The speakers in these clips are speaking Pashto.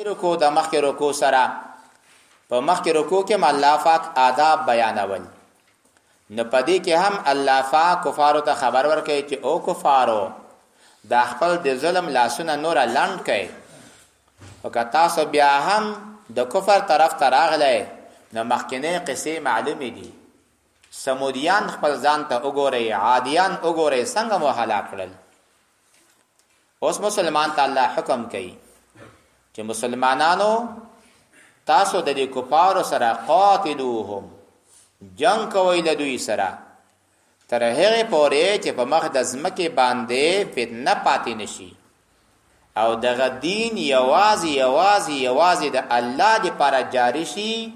رکوع د مخکې رکوع سره، په مخکې رکوع کې هم الله پاک آداب بیانول، نو په دې کې هم الله پاک کفارو ته خبر ورکوي چې او کفارو، دا خپل د ظلم لاسونه نور لنډ کړئ، او که تاسو بیا هم د کفر طرف ته راغلی نو مخکنۍ قصې معلومې دي. سمودیان خپل ځان ته وګورئ، عادیان وګورئ څنګه مو هلاک کړل. اوس مسلمان ته الله حکم کوي چې مسلمانانو، تاسو د دې کفارو سره قاتلوهم، جنگ کوئ له دوی سره تر هغې پورې چې په مخ د ځمکې باندې فتنه پاتې نشي او دغه دین یوازې یوازې یوازې د الله لپاره جاری شي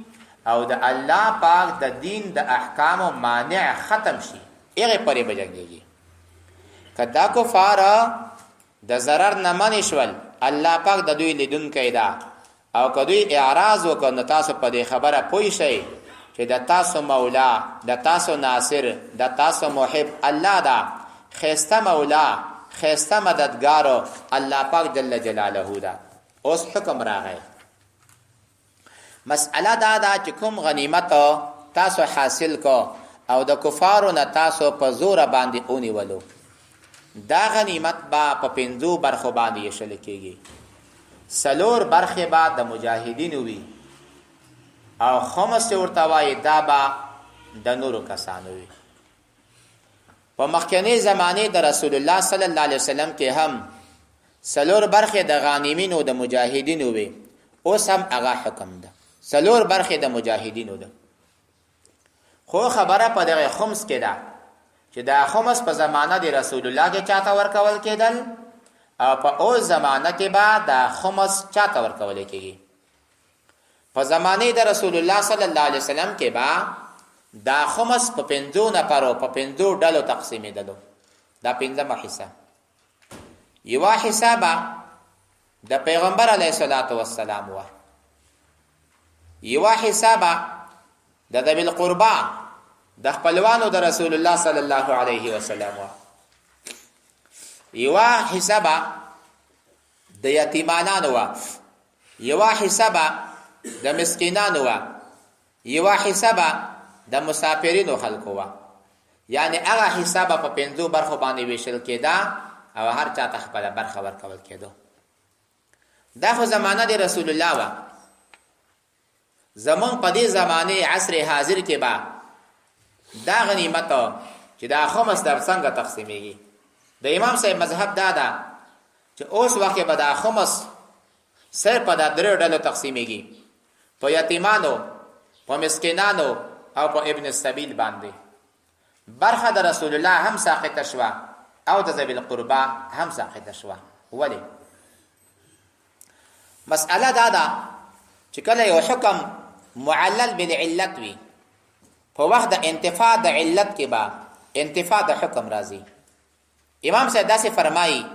او د الله پاک د دین د احکامو مانع ختم شي، هغې پورې به جنګېږي. که دا کفار د ضرر نه منې شول، الله پاک د دوی لیدونکی ده، او که دوی اعراض وکړ نو تاسو په دې خبره پوه شئ چې د تاسو مولا، د تاسو ناصر، د تاسو محب الله ده. ښایسته مولا، ښایسته مددګار الله پاک جل جلاله ده. اوس حکم راغی. مسئله دا ده چې کوم غنیمت تاسو حاصل کو او د کفارو نه تاسو په زور باندې اونیولو، دا غنیمت به په پنځو برخو باندې ویشل کیږي. څلور برخې به د مجاهدینو وي او خمس چې ورته وایي دا به د نورو کسانو وي. په مخکنۍ زمانې د رسول الله صلی الله علیه وسلم کې هم څلور برخې د غانمینو د مجاهدینو وي، اوس هم هغه حکم ده، څلور برخې د مجاهدینو ده. خو خبره په دغه خمس کې ده چې دا خمس په زمانه د رسول الله کې چاته ورکول کېدل او په اوس زمانه کې به دا خمس چاته ورکول کېږي. په زمانه د رسول الله صلی الله علیه وسلم کې به دا خمس په پنځو نفرو، په پنځو ډلو تقسیمېدلو. دا پنځمه حصه، یوه حصه به د پیغمبر علیه الصلاۃ والسلام وه، یوه حصه به د ذوی القربا د خپلوانو د رسول الله صلی الله علیه وسلم وه، یوه حصه به د یتیمانانو وه، یوه حصه به د مسکینانو وه، یوه حصه به د مسافرینو خلکو وه. یعنی هغه حصه به په پنځو برخو باندې ویشل کېده او هر چا ته خپله برخه ورکول کېده. دا خو زمانه د رسول الله وه. زمونږ په دې زمانه عصر حاضر کې به دا غنیمت چې دا خمس در څنګه تقسیمیږي؟ د امام صاحب مذهب دا ده چې اوس وخت به دا خمس صرف په دا درې ډلو تقسیمیږي، په یتیمانو، په مسکینانو او په ابن السبیل باندې. برخه د رسول الله هم ساقطه شوه او د ذوی القربا هم ساقطه شوه. ولی؟ مسأله دا ده چې کله یو حکم معلل بالعلت وي، په وخت د انتفاع د علت کې به انتفاع د حکم راځي. امام صاحب داسې فرمایي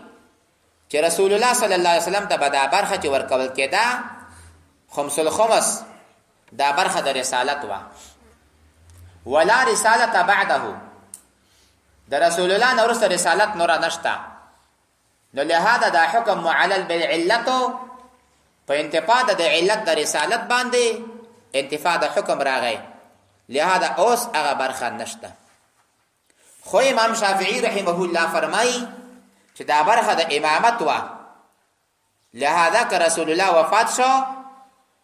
چې رسول الله صلی الله علیه وسلم ته به دا برخه چې ورکول کېده خمس الخمس، دا برخه د رسالت وه، ولا رسالت بعده، د رسول الله نه وروسته رسالت نوره نشته، نو لهذا دا حکم معلل بالعلت په انتفاع د علت د رسالت باندې انتفاع د حکم راغی، لهذا اوس هغه برخه نشته. خو امام شافعي رحمه الله فرمایي چې دا برخه د امامت وه، لهذا که رسول الله وفات شو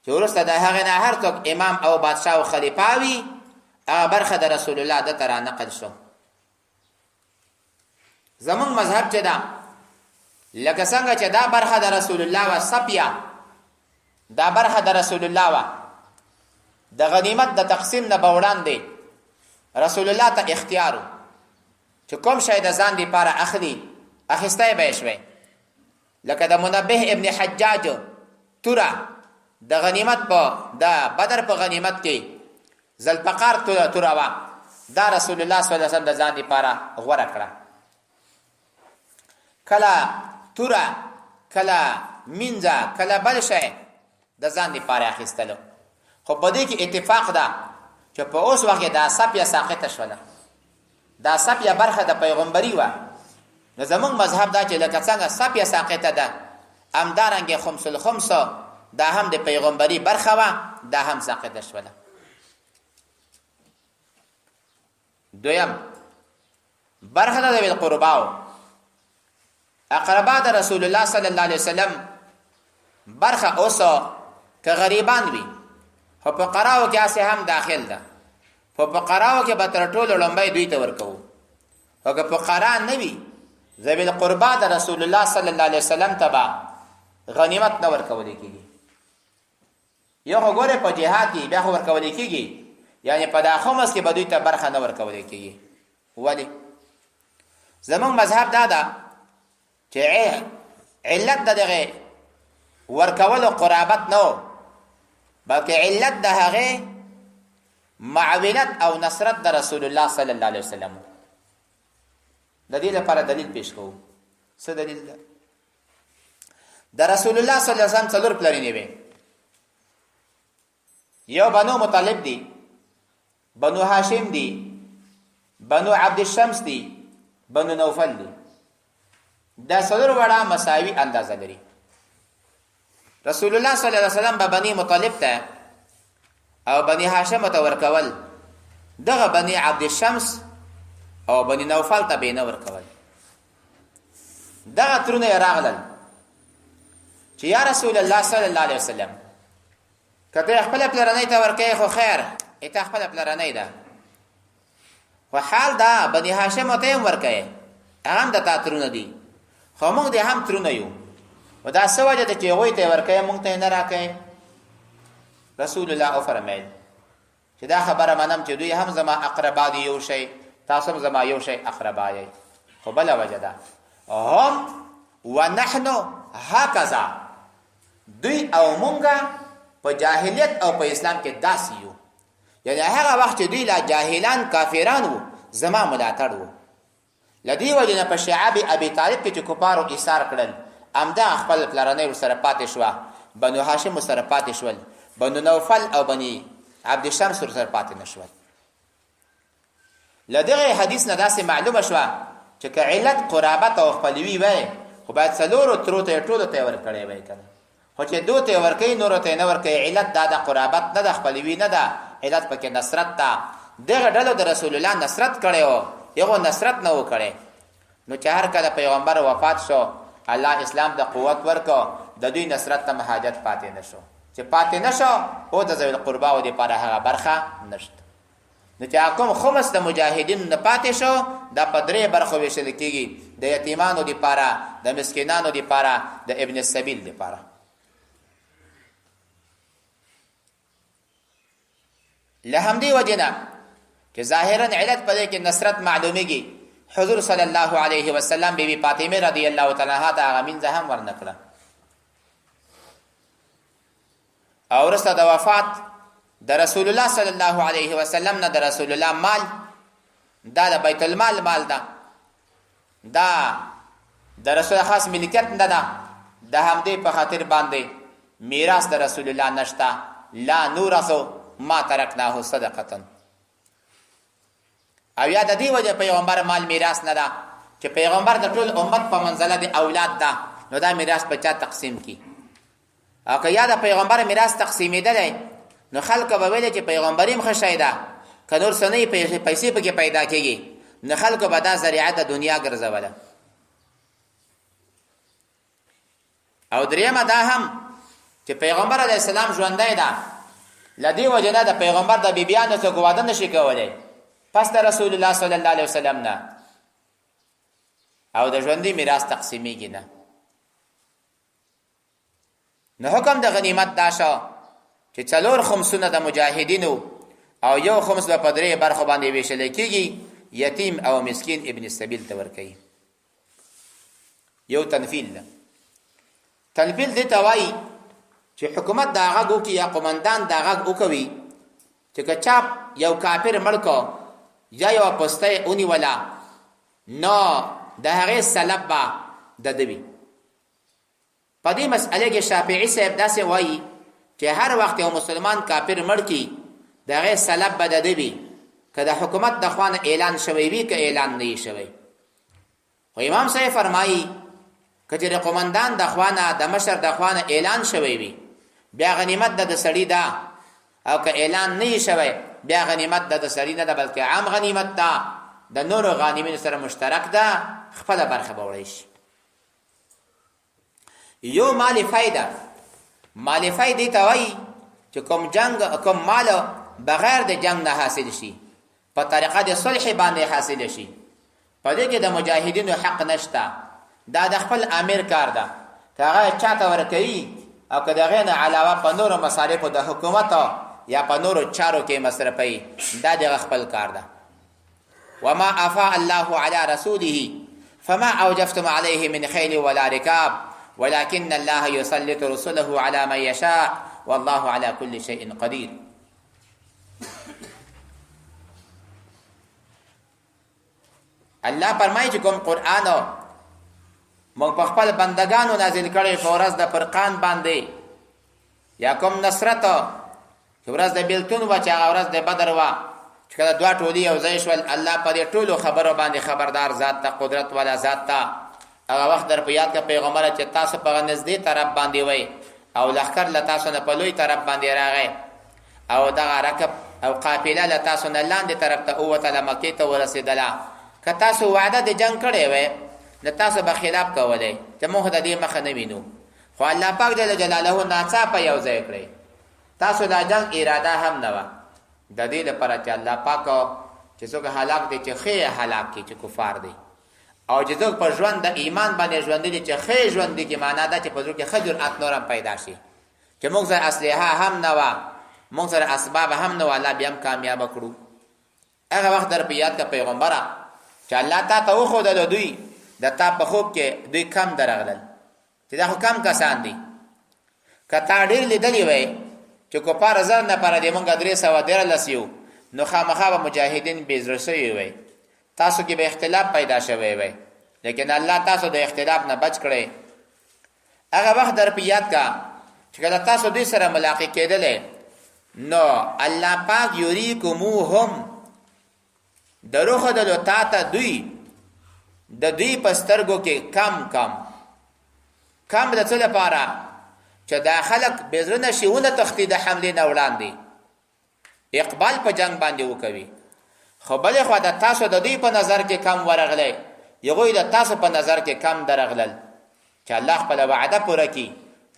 چې وروسته د هغې نه هر څوک امام او بادشاه او خلیفه وي، هغه برخه د رسول الله ده ته را نقل شو. زمونږ مذهب چې ده، لکه څنګه چې دا برخه د رسول الله وه، سپیا دا برخه د رسول الله وه، د غنیمت د تقسیم نه به وړاندې رسول الله ته اختیار چې کوم شی د ځان لپاره اخلي، اخیستی به یې شوی. لکه د منبه ابن حجاج توره د غنیمت په د بدر په غنیمت کې ذوالفقار توره وه، دا رسول الله صلی الله علیه وسلم د ځان لپاره غوره کړه. کله توره، کله مینځه، کله بل شی د ځان لپاره اخیستلو. خو په دې کې اتفاق ده چې په اوس وخت کې دا سپیه ساقطه شوله، دا سپیه برخه د پیغمبري وه. نو زمونږ مذهب دا چې لکه څنګه سپیه ساقطه ده، همدارنګه خمس الخمس دا هم د پیغمبري برخه وه، دا هم ساقطه شوله. دویم برخه د ذوی القرباو، اقربا د رسول الله صلی الله علیه وسلم برخه اوس که غریبان وي، خو فقراو کې هسې هم داخل ده، په فقراو کې به تر ټولو لومړی دوی ته ورکوو. او که فقرا نه وي، ذوی القربا د رسول الله صلی الله علیه وسلم ته به غنیمت نه ورکول کېږي. یو خو ګوره په جهاد کې بیا خو ورکول کېږي، یعنی په دا خمس کې به دوی ته برخه نه ورکول کېږي. ولی زمونږ مذهب دا ده چې علت د دغه ورکولو قرابت نه، بلکې علت د هغه معاونت او نصرت د رسول الله صلی الله علیه وسلم. د دې لپاره دلیل پیش کوو. څه دلیل ده؟ د رسول الله صلی الله علیه وسلم څلور پلرینې وي. یو بنو مطلب دی، بنو هاشم دی، بنو عبد الشمس دی، بنو نوفل دی. دا څلور وړه مساوي اندازه لري. رسول الله صلی الله علیه وسلم به بني مطلب ته او بني هاشم ته ورکول، دغه بني عبد الشمس او بني نوفل ته به نه ورکول. دغه ترونه یې راغلل چې یا رسول الله صلی الله علیه وسلم، که ته خپل پلرنۍ ته ورکوې خو خیر، ته خپل پلرنۍ ده، خو حال دا بني هاشم ته هم ورکوې، هغه هم د تا ترونه دي، خو موږ دې هم ترونه یو، او دا څه وجه ده چې هغوی ته یې ورکوې موږ ته یې نه راکوې؟ رسول الله وفرمیل چې دا خبره منم چې دوی هم زما اقربا دي یو شی، تاسو هم زما یو شی اقربا یئ، خو بله وجه ده، هم ونحن هکذا، دوی او مونږه په جاهلیت او په اسلام کې داسې یو، یعنی هغه وخت چې دوی لا جاهلان کافران وو زما ملاتړ وو. له دې وجې نه په شعب ابي طالب کې چې کفارو ایثار کړل، همدا خپل پلرنۍ ورسره پاتې شوه، بنو هاشم ورسره پاتې شول، بنو نوفل او بني عبد شمس ورسره پاتې نه شول. له دغه حدیث نه داسې معلومه شوه چې که علت قرابت او خپلوي وای، خو باید څلورو ترو ته یې ټولو ته یې ورکړی وای که نه، خو چې دوی ته یې ورکوي نورو ته یې نه ورکوي، علت دا د قرابت نه ده، خپلوي نه ده، علت پکې نصرت ده. دغه ډلو د رسول الله نصرت کړی و، هغو نصرت نه و کړی. نو چې هر کله پیغمبر وفات شو، الله اسلام ته قوت ورکړ، د دوی نصرت ته حاجت پاتې نه شو. چې پاتې نه شو، او د ذوي القرباو دپاره هغه برخه نشته. نو چې کوم خمس د مجاهدینو نه پاتې شو، دا په درې برخو ویشل کېږي: د یتیمانو دپاره، د مسکینانو دپاره، د ابن السبیل دپاره. له همدې وجې نه چې ظاهرا علت په دې کې نصرت معلومیږي، حضور صلی الله علیه وسلم بیبي فاطمه رضی الله تعالی عنها ته هغه مینځه هم ورنکړه. او وروسته د وفات د رسول الله صلی الله علیه وسلم نه د رسول الله مال، دا د بیت المال مال ده، دا د رسول خاص ملکیت نه ده، د همدې په خاطر باندې میراث د رسول الله نشته. لا نورث ما ترکناه صدقه. او یا د دې وجه پیغمبر مال میراث نه ده چې پیغمبر د ټول امت په منزله د اولاد ده، نو دا میراث په چا تقسیم کی؟ او که یا د پیغمبر میراث تقسیمېدلی، نو خلکو به ویل چې پیغمبري هم ښه شی ده، که نور څه نه پیسې پکې پیدا کېږي، نو خلکو به دا ذریعه د دنیا ګرځوله. او درېیمه دا هم چې پیغمبر علیه السلام ژوندی ده، له دې وجې نه د پیغمبر د بیبیانو څوک واده نشي کولی پس د رسول الله صلی الله علیه وسلم نه، او د ژوندي میراث تقسیمیږي نه. نو حکم د غنیمت دا شو چې څلور خمسونه د مجاهدینو او یو خمس به په درې برخو باندې ویشل کېږي، یتیم او مسکین ابن السبیل ته ورکوي. یو تنفیل ده. تنفیل دې ته وایي چې حکومت دا غږ وکړي یا قومندان دا غږ وکوي چې که چا یو کافر مړ کو یا یوه پسته یې ونیوله، نو د هغې سلب به د ده وي. په دې مسئله کې شافعي صاحب داسې وایي چې هر وخت یو مسلمان کافر مړ کړي، د هغې سلب به د ده وي، که د حکومت د خوا نه اعلان شوی وي که اعلان نه شوی. خو امام صاحب فرمایي که چې د قومندان د خوا نه، د مشر د خوا نه اعلان شوی وي، بیا غنیمت د سړي ده، او که اعلان نه شوی بیا غنیمت د سړي نه ده، بلکې عام غنیمت ده، د نورو غانمینو سره مشترک ده، خپله برخه به وړی شي. یو مال فایده، مال فایده ته وایي چې کوم جنگ کوم مال بغیر د جنگ نه حاصل شي، په طریقه د صلح باندې حاصل شي، په دې کې د مجاهدینو حق نشته، دا د خپل امیر کار ده، که هغه چاته ورکوي او که د هغې نه علاوه په نورو مصارفو د حکومت یا په نورو چارو کې مصرفوي، دا د هغه خپل کار ده. وما افاء الله على رسوله فما اوجفتم عليه من خيل ولا ركاب ولكن الله يسلط رسله على من يشاء والله على كل شيء قدير. الله فرمایي چې کوم قرآن موږ په خپل بندگانو نازل کړی په ورځ د فرقان باندې، یا کوم نصرت چې ورځ د بیلتون وه، چې هغه ورځ د بدر وه، چې کله دوه ټولي یو ځای شول، الله په دې ټولو خبرو باندې خبردار ذات ته، قدرت والا ذات ته. هغه وخت در په یاد که پیغمبره چې تاسو په نږدې طرف باندې وئ او لښکر له تاسو نه په لوی طرف باندې راغی او دغه رکب او قافله له تاسو نه لاندې طرف ته ووتله، مکې ته ورسېدله. که تاسو وعده د جنګ کړې وی نو تاسو به خلاف کولی چې موږ د دې مخه نه وینو، خو الله پاک جل جلاله ناڅاپه یو ځای کړی، تاسو دا جنګ اراده هم نه وه. د دې لپاره چې الله پاک چې څوک هلاک دی چې ښه یې هلاک کړي چې کفار دی، او چې څوک په ژوند د ایمان باندې ژوند دي چې ښه یې ژوند دي، معنا دا چې په زړه کې ښه جرأت نور هم پیدا شي چې موږ سره اسلحه هم نه وه، موږ سره اسباب هم نه وه، الله بیا هم کامیابه کړو. هغه وخت در په یاد که پیغمبره چې الله تا ته وښودلو دوی د تا په خوب کې دوی کم درغلل، چې دا خو کم کسان دي، که تا ډېر لیدلي وای چې کفار 1000 نفره دي، مونږ 313 یو، نو خامخا به مجاهدین بې زړه شوي وای، تاسو کې به اختلاف پیدا شوی وای، لیکن الله تاسو د اختلاف نه بچ کړئ. هغه وخت در په یاد کا چې کله تاسو دوی سره ملاقات کېدلې، نو الله پاک یریکموهم دروخدلو تا ته دوی د دوی په سترګو کې کم کم کم، د څه لپاره چې دا خلک بې زړه نه شي، ونه تښتي، د حملې نه وړاندې اقبال په جنگ باندې وکوي. خو بلې خوا د تاسو د دوی په نظر کې کم ورغلی، هغوی د تاسو په نظر کې کم درغلل، چې الله خپله وعده پوره کړي.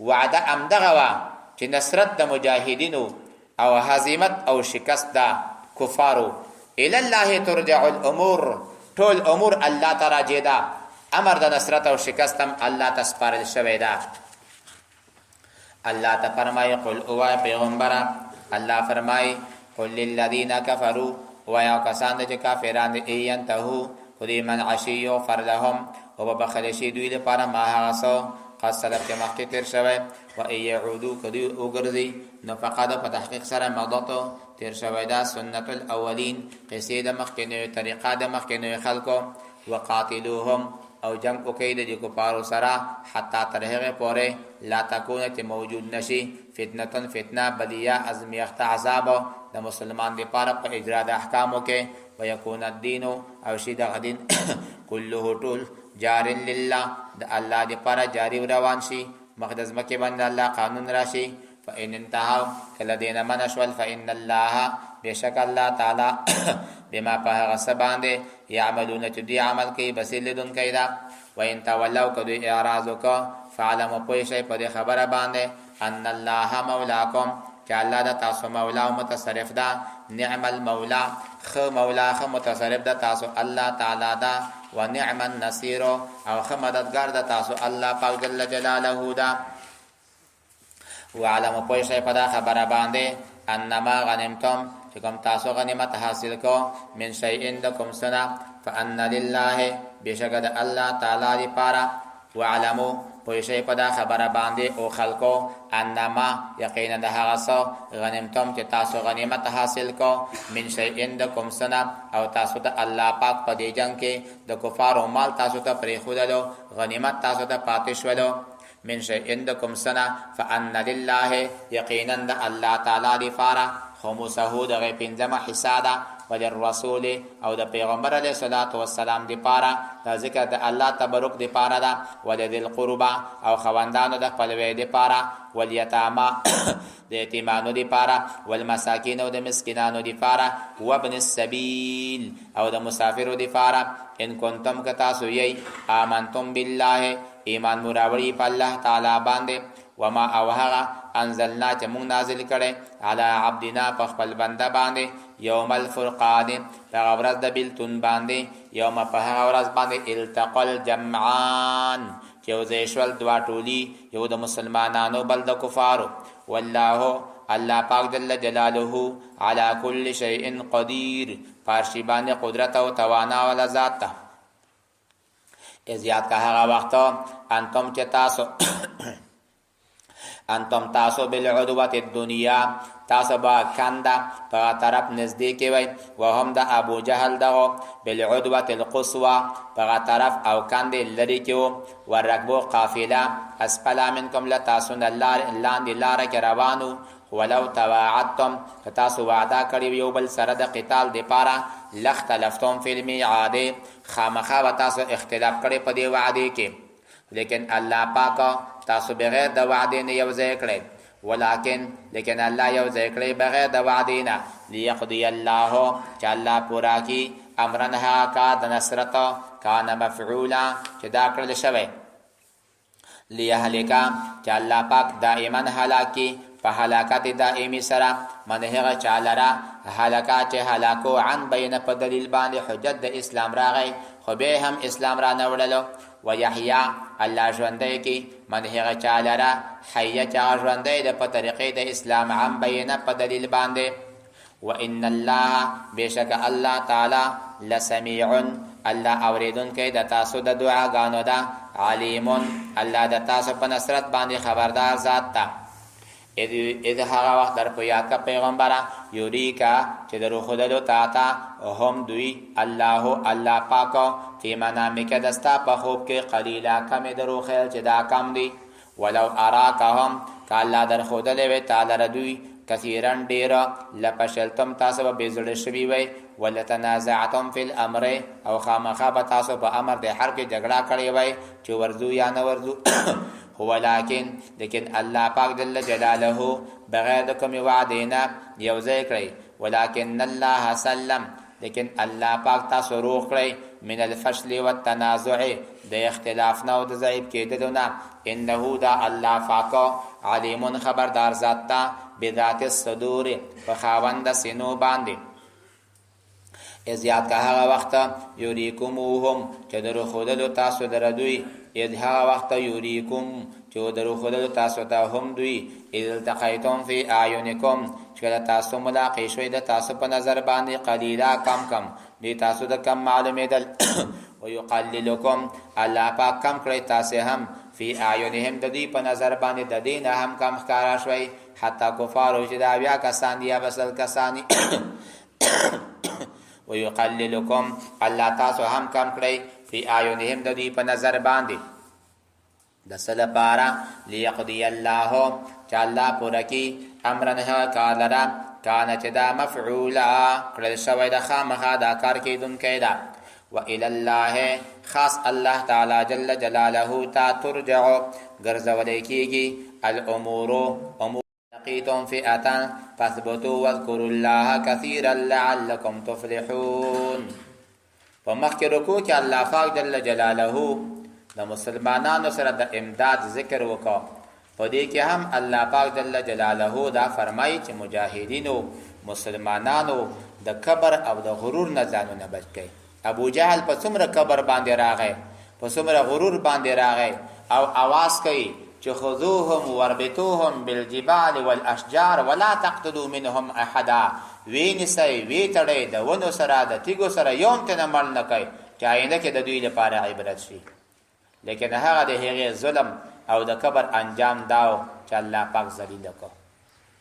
وعده همدغه وه چې نصرت د مجاهدینو او هزیمت او شکست د کفارو. الی الله ترجع الامور، ټول امور الله ته راجع ده، امر د نصرت او شکست هم الله ته سپارل شوی ده. الله ته فرمایي قل اوای پیغمبره، الله فرمایي قل للذین کفروا، وایا کسان چې کافران دي، ینتهو خو دې منع شي، یغفر لهم او به بخښل شي دوی لپاره ما هغه څه قد سلف چې مخکې تېر شوی، و ان یعودو که دوی وګرځي نو فقد په تحقیق سره مضت تېر شوی دا سنت الاولین، قصې د مخکینیو، طریقه د مخکینیو خلکو. وقاتلوهم او جنگ وکړئ د دې کفارو سره، حتی تر هغې پورې لا تکونه چې موجود نشي فتنه فتنه بلیا ازمیښت عذاب د مسلمان دپاره په اجرا د احکامو کې، ویکون الدین او شي دغه دین کله ټول جار لله د الله دپاره جاری روان شي، مخ د ځمکې باندې الله قانون راشي. فإن انتهوا کله دې نه منع شول، فإن الله بېشک الله تعالی بما په هغه څه باندې یعملون چې دوی عمل کوي بصیر لیدونکی ده. وإن تولوا که دوی اعراض وکړ، فعلموا پوه شئ په دې خبره باندې ان الله مولاکم چې الله د تاسو مولا او متصرف ده، نعم المولا ښه مولا ښه متصرف ده تاسو الله تعالی ده، ونعم النصیر او ښه مددګار ده تاسو الله پاک جل جلاله ده. وعلم پوه شئ په دا خبره باندې انما غنمتم چې کوم تاسو غنیمت حاصل کو من شیء د کوم څه نه، فان لله بېشکه د الله تعالی دپاره. وعلمو پوه شئ په دا خبره باندې او خلکو انما یقینا د هغه څه غنیمتم چې تاسو غنیمت حاصل کو من شیء د کوم څه نه، او تاسو د الله پاک په دې جنګ کې د کفارو مال تاسو ته پرېښودلو، غنیمت تاسو ته پاتې شولو من شیء د کوم څه نه، فان لله یقینا د الله تعالی دپاره خمسه دغه پنځمه حصه ده. وللرسول او د پیغمبر علیه الصلاة والسلام د پاره، دا ذکر د الله تبرک د پاره ده، ولذي القربا او خوندانو د خپلوۍ د پاره، والیتاما د یتیمانو د پاره، والمساکین او د مسکینانو د پاره، وابن السبیل او د مسافرو د پاره، ان کنتم که تاسو یی آمنتم بالله ایمان مو راوړي په الله تعالی باندې، وما او هغه انزلنا چې مونږ نازل کړي علی عبدنا په خپل بنده باندې، یوم الفرقان په هغه ورځ د بیلتون باندې، یوم په هغه ورځ باندې التقى الجمعان چې یو ځای شول دوه ټولي، یو د مسلمانانو بل د کفارو. والله الله پاک جل جلاله علی کل شیء قدیر، پارشي باندې قدرت او توانا والا ذات ته. از یاد کا هغه وخت انتم چې تاسو انتم تاسو بالعدوه الدنیا تاسو به کنده په طرف نږدې کې وای، وهم د ابو جهل دغه بالعدوه القصوى په طرف او کندې لري کې وو، ورکبو قافله اسفل منکم لتاسو نه لاندې لاره کې روانو، ولو تواعدتم که تاسو وعده کړی یو بل سره د قتال د پاره، لختلفتم فی المیعاد خامخا به تاسو اختلاف کړی په دې وعده کې، لیکن الله پاک تاسو بغیر د وعدې نه یو ځای کړی، ولكن لیکن الله یو ځای کړی بغیر د وعدې نه، لیقضی الله چې الله پورا کی امرن هغه کار د نصرت کان مفعولا چې دا کړل شوی، لیهلکا چې الله پاک دائما هلاک کی په هلاکت دائمی سره من هغه چا لره هلاکا چې هلاکو عن بینه په دلیل باندې حجت د اسلام راغی خو به هم اسلام را نه وړلو، ویحیا الله ژوندی کی من هغه چا لره حیه چې هغه ژوندی ده په طریقې د اسلام عن بینه په دلیل باندې. وان الله بشک الله تعالی لسمیع الله اوریدونکی د تاسو د دعاګانو ده، علیم الله د تاسو په نصرت باندې خبردار ذات ده. اذ هغه وخت در په یاد کا پیغمبره یوریکا چې در ښودلو تا ته هم دوی الله الله پاک فی منامک دستا په خوب کې قلیلا کمې در وښیل چې دا کم دي، ولو اراکهم که الله در ښودلی وی تا لره دوی کثیرا ډېر لفشلتم تاسو به بې زړه شوي وی، ولتنازعتم فی الامر او خامخا به تاسو په امر د حرب کې جګړه کړې وی چې ورځو یا نه ورځو، خو ولکن لیکن الله پاک جل جلاله بغیر د کومې وعدې نه یو ځای کړئ، ولکن الله سلم لیکن الله پاک تاسو روغ کړئ من الفشل والتنازع د اختلاف نه او د ضعیف کېدلو نه، انه دا الله پاک علیم خبردار ذات ته بذات الصدور په خاوند سینو باندې. از یاد که هغه وخت یوریکموهم چې در ښودلو تاسو در دوی، اذ هغه وخت یوریکم چې در ښودلو تاسو ته هم دوی، اذ التقیتم فی اعینکم چې کله تاسو ملاقې شوئ د تاسو په نظر باندې قلیلا کم کم دوی تاسو د کم معلومېدل، ویقللکم الله پاک کم کړئ تاسې هم فی اعینهم د دوی په نظر باندې د دې نه هم کم ښکاره شوئ، حتی کفارو چې دا 70 کسان دي یا به 100 کسان دي، ویقللکم الله تاسو هم کم کړئ فی اعینهم د دوی په نظر باندې، د څه لپاره لیقضی الله چې الله پوره کړي امرا هغه کار لره کان چې دا مفعولا کړل شوی ده، خامخا دا کار کېدونکی ده. وإلى الله خاص الله تعالی جل جلاله ته ترجع ګرځولی کېږي الامور امور. لقيتم فئة فاثبتوا واذكروا الله كثيرا لعلكم تفلحون. په مخکې رکوع کې الله پاک جل جلاله د مسلمانانو سره د امداد ذکر وکړ، په دې کې هم الله پاک جل جلاله دا فرمایي چې مجاهدینو مسلمانانو د کبر او د غرور نه ځانونه بچ کړئ. ابو جهل په څومره کبر باندې راغی، په څومره غرور باندې راغی او اواز کوي چې خذوهم وربطوهم بالجبال والاشجار ولا تقتلوا منهم احدا، وی نیسئ وی تړئ د ونو سره د تیږو سره یو هم ترېنه مړ نه کړئ چې آینده کې د دوی لپاره عبرت شي. لیکن هغه د هغې ظلم او د کبر انجام داو چې الله پاک ذلیل کړ.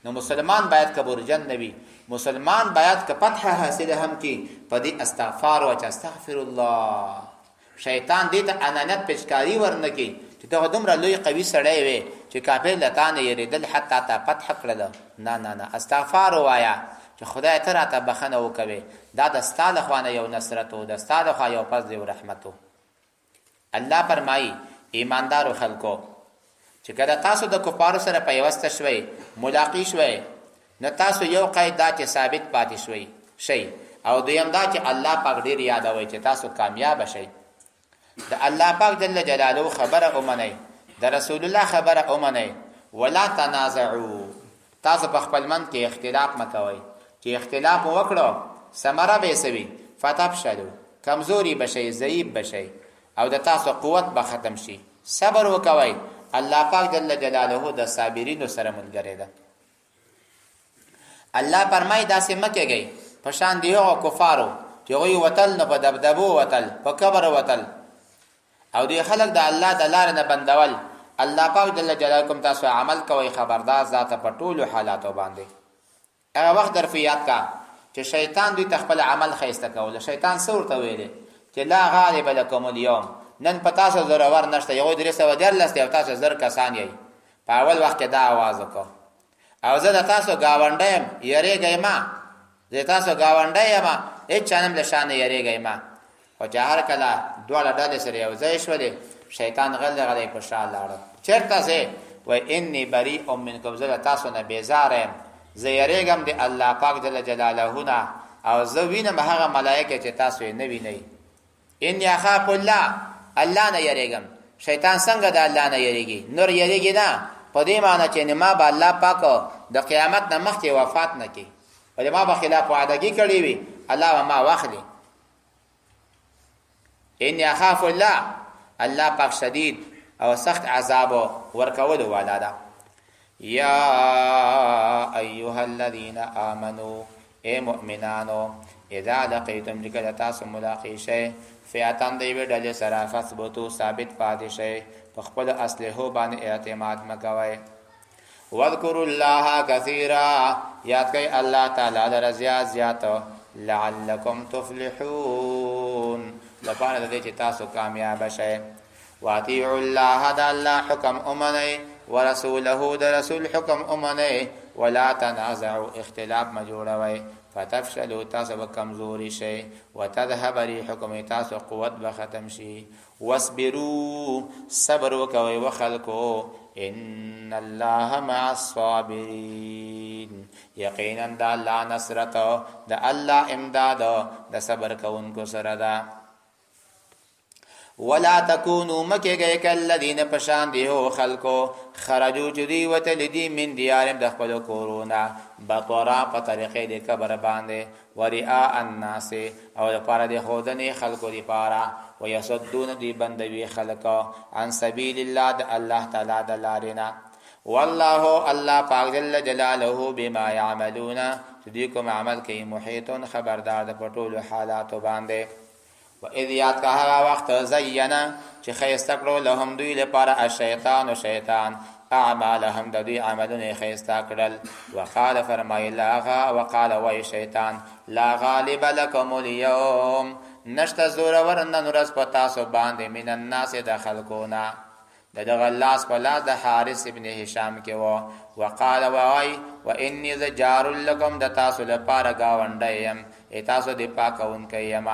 نو مسلمان باید کبرجن نه وي، مسلمان باید که فتح حاصله هم کی په دې استغفار وچ استغفر الله، شیطان دې ته انانیت پیچکاری ورنکي چې ته دومره لوی قوي سړی وې چې کافر له تا نه یریدل حتی تا فتح کړله. نه نه نه، استغفار وایا چې چې خدای ته راته بخښنه وکوې، دا د ستا له خوا نه یو نصرت و، د ستا له خوا یو فضل او رحمت و. الله فرمایي، ایماندارو خلکو چې کله تاسو د کفارو سره پیوسته شوئ، ملاقي شوئ، نو تاسو یو قید دا چې ثابت پاتې شوئ شئ، او دویم دا چې الله پاک ډیر یادوئ چې تاسو کامیاب شئ. د الله پاک جل جلاله خبره ومنئ، د رسول الله خبره ومنئ. ولا تنازعوا، تاسو په خپل منځ کې اختلاف مه کوئ، چې اختلاف مو وکړو ثمره به یې څه وي؟ فتفشلو، کمزوري به شئ، ضعیف به شئ او د تاسو قوت به ختم شي. صبر وکوئ، الله پاک جل جلاله د صابرینو سره ملګری ده. الله فرمایي داسې مه کېږئ په شان د هغو کفارو چې هغوی وتل نو په دبدبو وتل، په کبر وتل، او دوی خلک د الله د لارې نه بندول. الله پاک جل جلاله کوم تاسو عمل کوئ خبردار ذاته په ټولو حالاتو باندې. هغه وخت در په یاد کا چې شیطان دوی ته خپل عمل ښایسته کولو. شیطان څه ورته ویلې چې لا غالب لکم اليوم، نن په تاسو زورور نشته، هغوی 313 دی او تاسو 1000 کسان یئ. په اول وخت کې دا اواز وکړو او زه د تاسو ګاونډی یم، یریږئ مه، زه تاسو ګاونډی یم، هېڅ چا نه له شا نه یریږئ مه. خو چې هر کله دواړه ډلې سره یو ځای شولې، شیطان غلی غلی په شا لاړو. چېرته ځې؟ وایي انی بریء منکم، زه له تاسو نه بېزاره یم، زه یریږم د الله پاک جل جلاله نه، او زه وینم هغه ملایکې چې تاسو یې نه وینئ. انی اخاف الله، الله نه یریږم. شیطان څنګه د الله نه یریږي؟ نور یریږي نه، په دې معنی چې ما به الله پاک د قیامت نه مخکې وفات نه کړي، ولې ما به خلاف وعدګي کړې وي، الله به ما واخلي. انی اخاف الله، الله پاک شدید او سخت عذاب ورکولو والا ده. یا ایها الذین آمنو، اے مؤمنانو، اذا لقیتم، چې کله تاسو ملاقات شئ فئتان د یوې ډلې سره، فثبتو، ثابت پاتې شئ، په خپلو اسلحو باندې اعتماد مه کوئ. واذکروا الله کثیرا، یاد کړئ الله تعالی لره زیات زیات، لعلکم تفلحون، لپاره د دې چې تاسو کامیاب شئ. واطیعوا الله، د الله حکم ومنئ، ورسوله، د رسول حکم ومنئ، ولا تنازعوا، اختلاف مه جوړوئ، فتفشلوا، تاسو به کمزوري شئ، وتذهب ريحكم، تاسو قوت به ختم شي. واصبروا، صبر وکوئ وخلکو، ان الله مع الصابرین، یقینا د الله نصرت، د الله امداد د صبر کوونکو سره ده. ولا تکونو، مکیږئ کالذین، پشان دی هو خلکو، خرجو، چې دوی وتلي دي، من دیارهم، د خپلو کورونه، بطرا، په طریقې د کبر باندې، ورئاء الناس، او لپاره د ښودنې خلکو لپاره، ویصدون، دوی بندوي خلک، عن سبیل الله، د الله تعالی د لارې نه. والله، الله پاک جل جلاله، بما يعملون، چې دوی کوم عمل کوي، محیط، خبردار د په ټولو حالاتو باندې. و اذ، یاد کا هغه وخت، زینا، چې ښایسته کړو، لهم، دوی لپاره، الشیطان، شیطان، اعمالهم، د دوی عملونه ښایسته کړل. وقال، فرمایي، لا غا وقال، وای شیطان، لا غالب لکم اليوم، نشته زورور نن ورځ په تاسو باندې، من الناس، د خلکو نه. د دغه لاس په لاس د حارث ابن هشام کې وو. وقال، وای، و انی ز جار لکم، د تاسو لپاره گاونډی یم، ای تاسو د پاکونکی یم.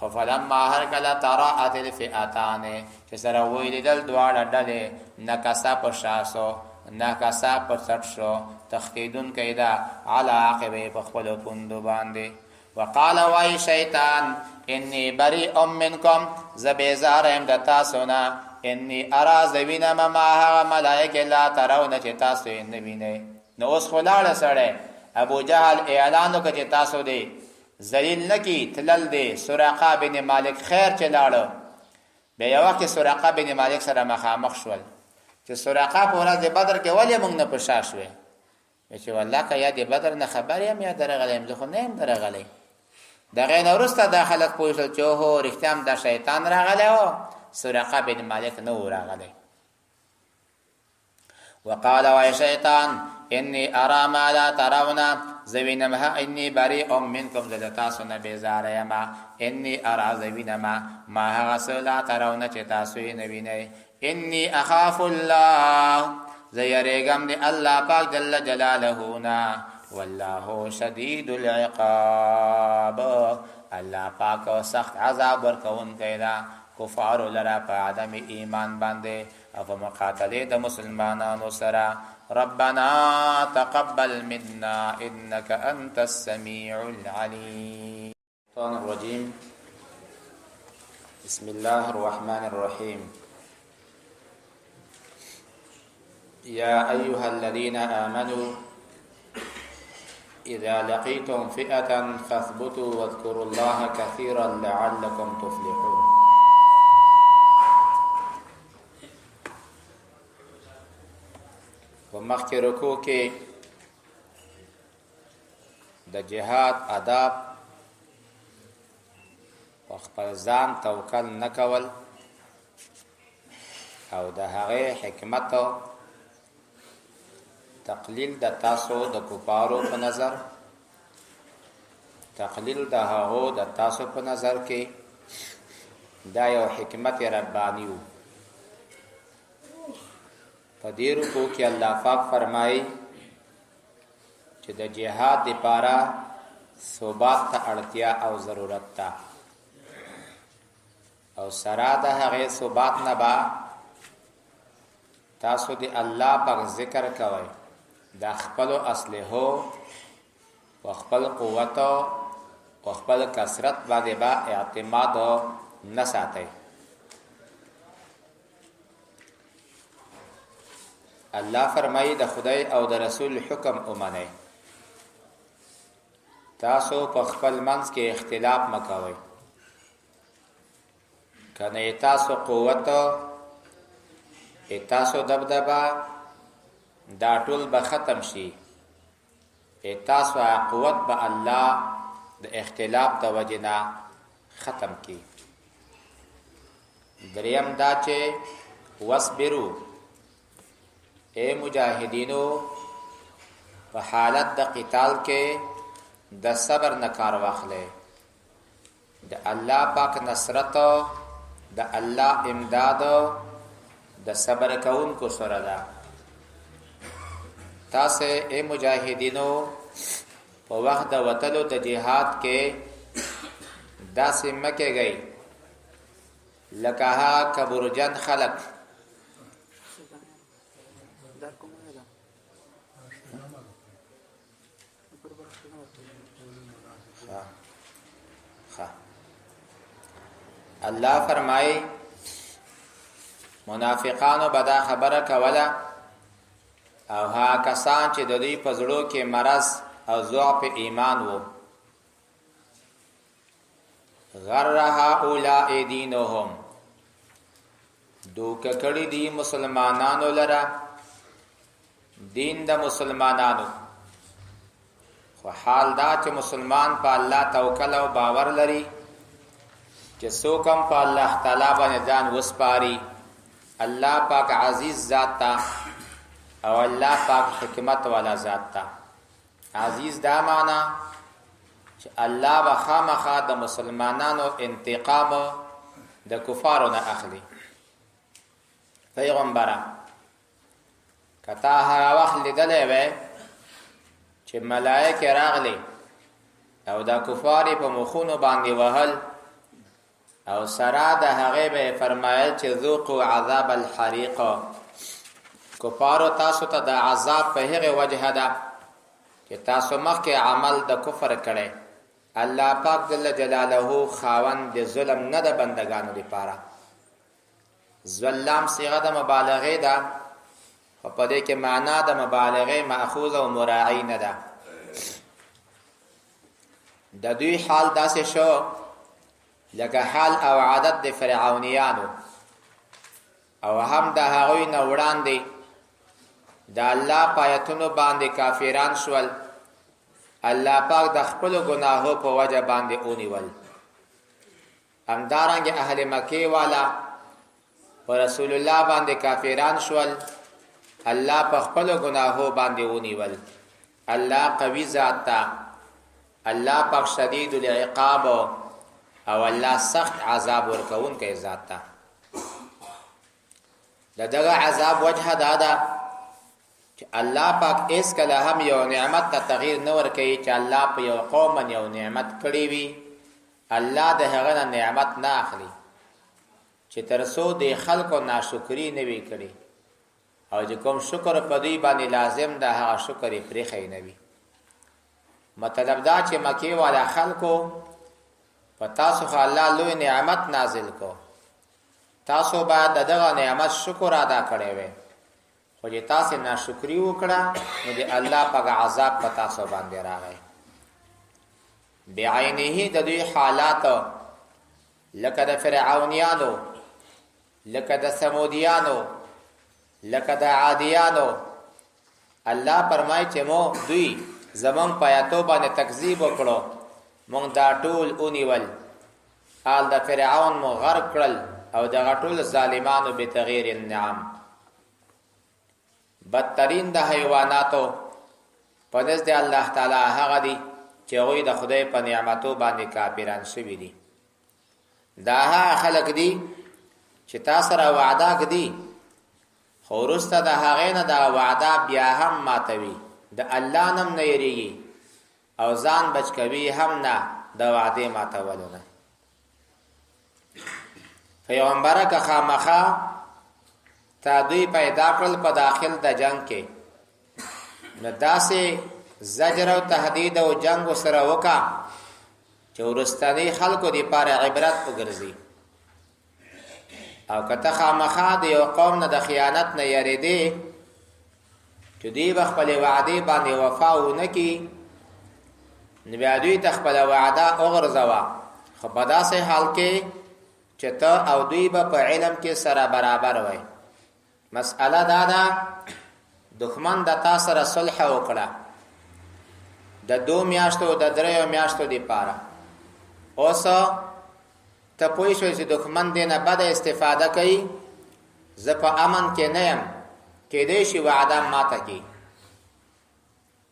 خو فلما، هر کله، تراءت الفئتان، چې سره ولیدل دواړه ډلې، نکسا، په شا سو، نکسا، په څټ شو، تښتېدونکی ده، علی عقبه، په خپلو پوندو باندې. وقال، وای شیطان، انی بریء منکم، زه بیزار یم د تاسو نه، انی ارا، زه وینم، ما هغه ملائکه، لا ترون، چې تاسو یې نه وینئ. نو اوس خو لاړه سړی، ابو جهل اعلان وکړ چې تاسو دی ذلیل نه کی، تلل دی سراقه بن مالک. خیر چې لاړه، بیا یو وخت سراقه بن مالک سره مخامخ شول چې سراقه، په ورځ بدر کې ولې موږ نه په شا شوې؟ چې والله که یا د بدر نه خبر یم یا درغلی یم، زه خو نه یم درغلی. دغه نه وروسته دا خلک پوه شول چې هو، رښتیا هم دا شیطان راغلی و، سراقه بن مالک نه و راغلی. وقال، وای شیطان، انی ارا ما لا ترون، زه وینم، انی بریء منکم، زه د تاسو نه بیزاره یم، انی ارا، زه وینم، ما هغه څه، لا ترون، چې تاسو یې نه وینئ، انی اخاف الله، زه یریږم د الله پاک جل جلاله نه. والله شدید العقاب، الله پاک سخت عذاب ورکوونکی ده کفارو لره په عدم ایمان باندې او په مقاتلې د مسلمانانو سره. ربنا تقبل منا انك انت السميع العليم. الشيطان الرجيم. بسم الله الرحمن الرحيم. يا أيها الذين آمنوا إذا لقيتم فئة فاثبتوا واذكروا الله كثيرا لعلكم تفلحون. په مخکې رکو کې د جهاد آداب، په خپل ځان توکل نه کول او د هغې حکمت، تقلیل د تاسو د کفارو په نظر، تقلیل د هغو د تاسو په نظر کې، دا یو حکمت ربانی وو. په دې رکو کې الله پاک فرمایي چې د جهاد لپاره ثبات ته اړتیا او ضرورت ده، او سره د هغې ثبات نه به تاسو د الله پاک ذکر کوئ، د خپلو اسلحو او خپل قوت او خپل کثرت باندې به اعتماد نه ساتئ. الله فرمایي د خدای او د رسول حکم ومنئ، تاسو په خپل منځ کې اختلاف مکوئ، کنه تاسو قوت، تاسو دبدبه، دا ټول به ختم شي، تاسو قوت به الله د اختلاف د وجې نه ختم کی. دریم دا چې واصبرو، اے مجاهدینو، په حالت د قتال کې د صبر نه کار واخلئ، د الله پاک نصرت، د الله امداد د صبر کوونکو سره ده. تاسو اے مجاهدینو په وخت د وتلو د جهاد کې داسې مه کېږئ لکه هغه کبرجن خلک الله فرمایي منافقانو به دا خبره کوله او هغه کسان چې د دوی په زړو کې مرض او ضعف ایمان وو، غر هؤلاء دینهم، دوکه کړي دي مسلمانانو لره دین د مسلمانانو. خو حال دا چې مسلمان په الله توکل او باور لري چې څوک هم په الله تعالی باندې ځان وسپاري، الله پاک عزیز ذات ته او الله پاک حکمت والا ذات ته. عزیز دا معنا چې الله به خامخا د مسلمانانو انتقام د کفارو نه اخلي. پیغمبره، که تا هغه وخت لیدلی وی چې ملایکې راغلې او دا کفار یې په مخونو باندې وهل او سره د هغې به یې فرمایل چې ذوقوا عذاب الحریق، کفارو تاسو ته د عذاب په هغې وجهه ده چې تاسو مخکې عمل د کفر کړی. الله پاک جل جلاله خاوند د ظلم نه د بندگانو لپاره. ظلام صیغه د مبالغې ده، خو په دې کې معنا د مبالغې مأخوذ او مراعي نه ده. د دوی حال داسې شو لکه حال او عادت د فرعونیانو، او هم د هغوی نه وړاندې د الله په آیتونو باندې کافران شول. الله پاک د خپلو ګناهو په وجه باندې ونیول. همدارنګه اهل مکې والا په رسول الله باندې کافران شول، الله په خپلو ګناهو باندې ونیول. الله قوي ذات ته، الله پاک شدید العقاب او الله سخت عذاب ورکوونکی ذات ته. د دغه عذاب وجه دا ده چې الله پاک هیڅ کله هم یو نعمت ته تغییر نه ورکوي. چې الله په یو قوم باندې یو نعمت کړی وي، الله د هغه نه نعمت نه اخلي چې تر څو د خلکو ناشکري نه وي کړي، او چې کوم شکر په دوی باندې لازم ده هغه شکر یې پرېښی نه وي. مطلب دا چې مکې والا خلکو په تاسو خو الله لوی نعمت نازل کو، تاسو باید د دغه نعمت شکر ادا کړی وي، خو چې تاسو ناشکری وکړه نو د الله پاک عذاب په تاسو باندې راغی. بعینه د دوی حالات لکه د فرعونیانو، لکه د ثمودیانو، لکه د عادیانو. الله فرمایي چې مو دوی زمونږ په آیاتو باندې تکذیب وکړو، مونږ دا ټول ونیول، آل د فرعون مو غرق کړل او دغه ټول ظالمانو به تغییر النعم. بدترین د حیواناتو په نزد الله تعالی هغه دي چې هغوی د خدای په نعمتو باندې کافران شوي دي. دا هغه خلک دي چې تا سره وعده کړي، خو وروسته د هغې نه دا وعده بیا هم ماتوي، د الله نم نه یریږي او ځان بچ کوي هم نه د وعدې ماتولو نه. پیغمبره که خامخا تا دوی پیدا کړل په داخل د جنگ کې، نو داسې زجر او تهدید او جنگ سره وکا چې ورستنی خلکو دی پاره عبرت وګرځي. او که ته خامخا د یو قوم نه د خیانت نه یریدې چې دوی به خپلې وعدې باندې وفا ونه کړي، نو بیا دوی ته خپله وعده وغورځوه، خو په داسې حال کې چې ته او دوی به په علم کې سره برابر وای. مسئله دا ده، دښمن د تا سره صلح وکړه د 2 میاشتو د 3 میاشتو دپاره، اوس ته پوه شوې چې دښمن دې نه بده استفاده کوي، زه په امن کې نه یم، کېدای شي وعده ماته کړي.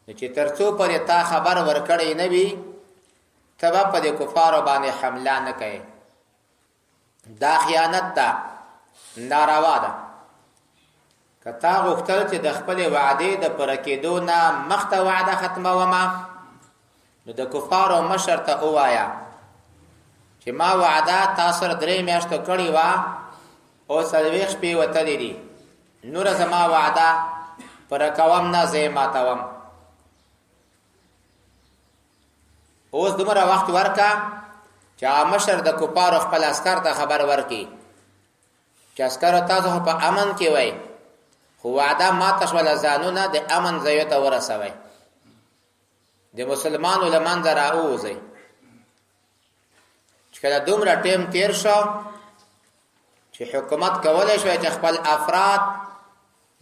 نو چې تر څو پورې تا خبر ورکړی نه وي، ته به په دې کفارو باندې حمله نه کوې. دا خیانت ده، ناروا ده. که تا غوښتل چې د خپلې وعدې د پوره کېدو نه مخته وعده ختمومه، نو د کفارو مشر ته ووایه چې ما وعده تا سره 3 میاشتو کړې وه او 40 شپې وتلې دي، نوره زما وعده پوره کوم نه، زه یې ماتوم. اوس دومره وخت ورکه چې هغه مشر د کفارو خپل عسکر ته خبر ورکړي چې عسکرو تاسو خو په امن کې وئ، خو وعده ماته شوله، ځانونه د امن ځایو ته ورسوئ، د مسلمانو له منځه راووځئ. چې کله دومره ټیم تیر شو چې حکومت کولی شوی چې خپل افراد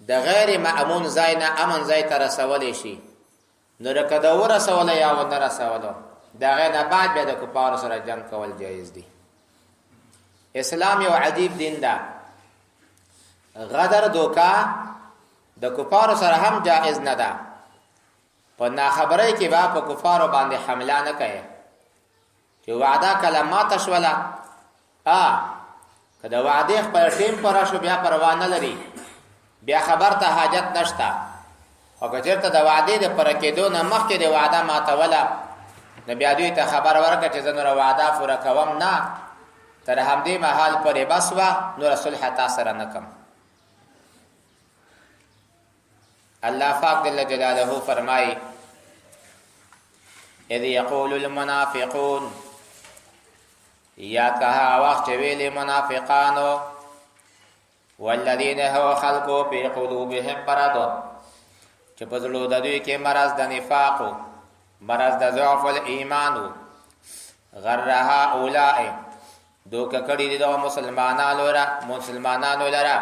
د غیر مأمون ځای نه امن ځای ته رسولی شي، نو که د ورسولو یا ونه رسولو، د هغې نه بعد بیا د کفارو سره جنګ کول جایز دي. اسلام یو عجیب دین ده. غدر دوکا د کفارو سره هم جایز نه ده. په ناخبرۍ کې به په کفارو باندې حمله نه کوي چې وعده کله ماته شوله، که د وعدې خپل ټیم پوره شو بیا پروا نه لري، بیا خبر ته حاجت نشته. او که چېرته د وعدې د پوره کېدو نه مخکې د وعده ماتوله، نو بیا دوی ته خبر ورکړه چې زه نوره وعده پوره کوم نه، تر همدې مهال پورې بس وه، نوره صلح تا سره نه کوم. الله پاک جل جلاله فرمایي: اذ یقول المنافقون، یاد که هغه وخت چې ویلې منافقانو، والذین هو خلقو فی قلوبهم مرض، چې په زړو د دوی کې مرض د نفاق، مرض د ضعف الایمان، غر هؤلاء، دوکه کړي دي دغه مسلمانانو لره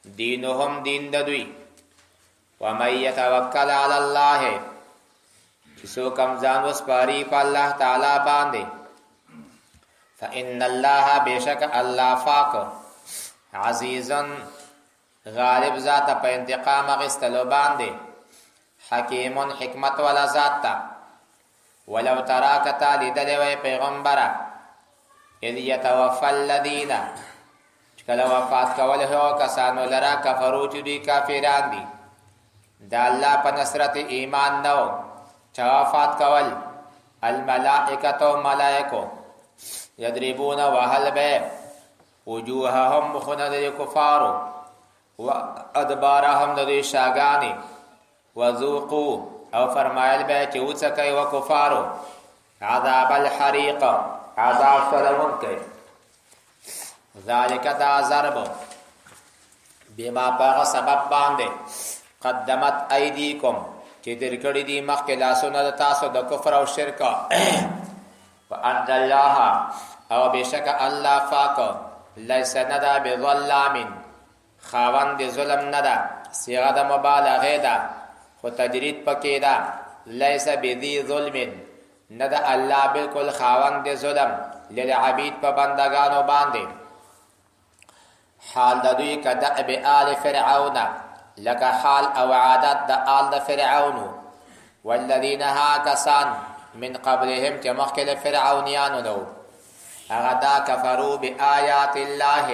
دینهم دین د دوی. ومن یتوکل علی الله، چې څوک هم ځان وسپاري په الله تعالی باندې، فإن الله بشک الله پاک عزیز غالب ذات په انتقام اخیستلو باندې، حکیم حکمت والا ذات ته. ولو ترا کتا لیدلی وای پیغمبره، اذ یتوفى الذین، چې کله وفات کول هغو کسانو لره کفرو چې دوی کافران دي، د الله په نصرت ایمان نه و، چا وفات کول الملائکه ملائکو یضربون وهل به وجوههم مخونه د کفارو و ادبارهم د دوی شاګانې وذوقو او فرمایل به چې وڅکئ و کفارو عذاب الحریق عذاب سلمونکی. ذالک دا ضرب بما پاغه سبب باندې قدمت ایدیکم چې تیر کړی دي مخکې لاسونه د تاسو د کفر او شرک. وان الله او بشک الله پاک لیس ندا بظلام خاوند د ظلم نه ده، صیغه د مبالغه ده خو تجرید پکې ده. لیس بذی ظلم نه ده الله بالکل خاوند د ظلم للعبید په بندگانو باندې. حال د دوی کدأب آل فرعون لکه حال او عادت د آل د فرعون والذین ها کسان من قبلهم چې مخکې له فرعونیانو نو هغه دا کفرو بآیات الله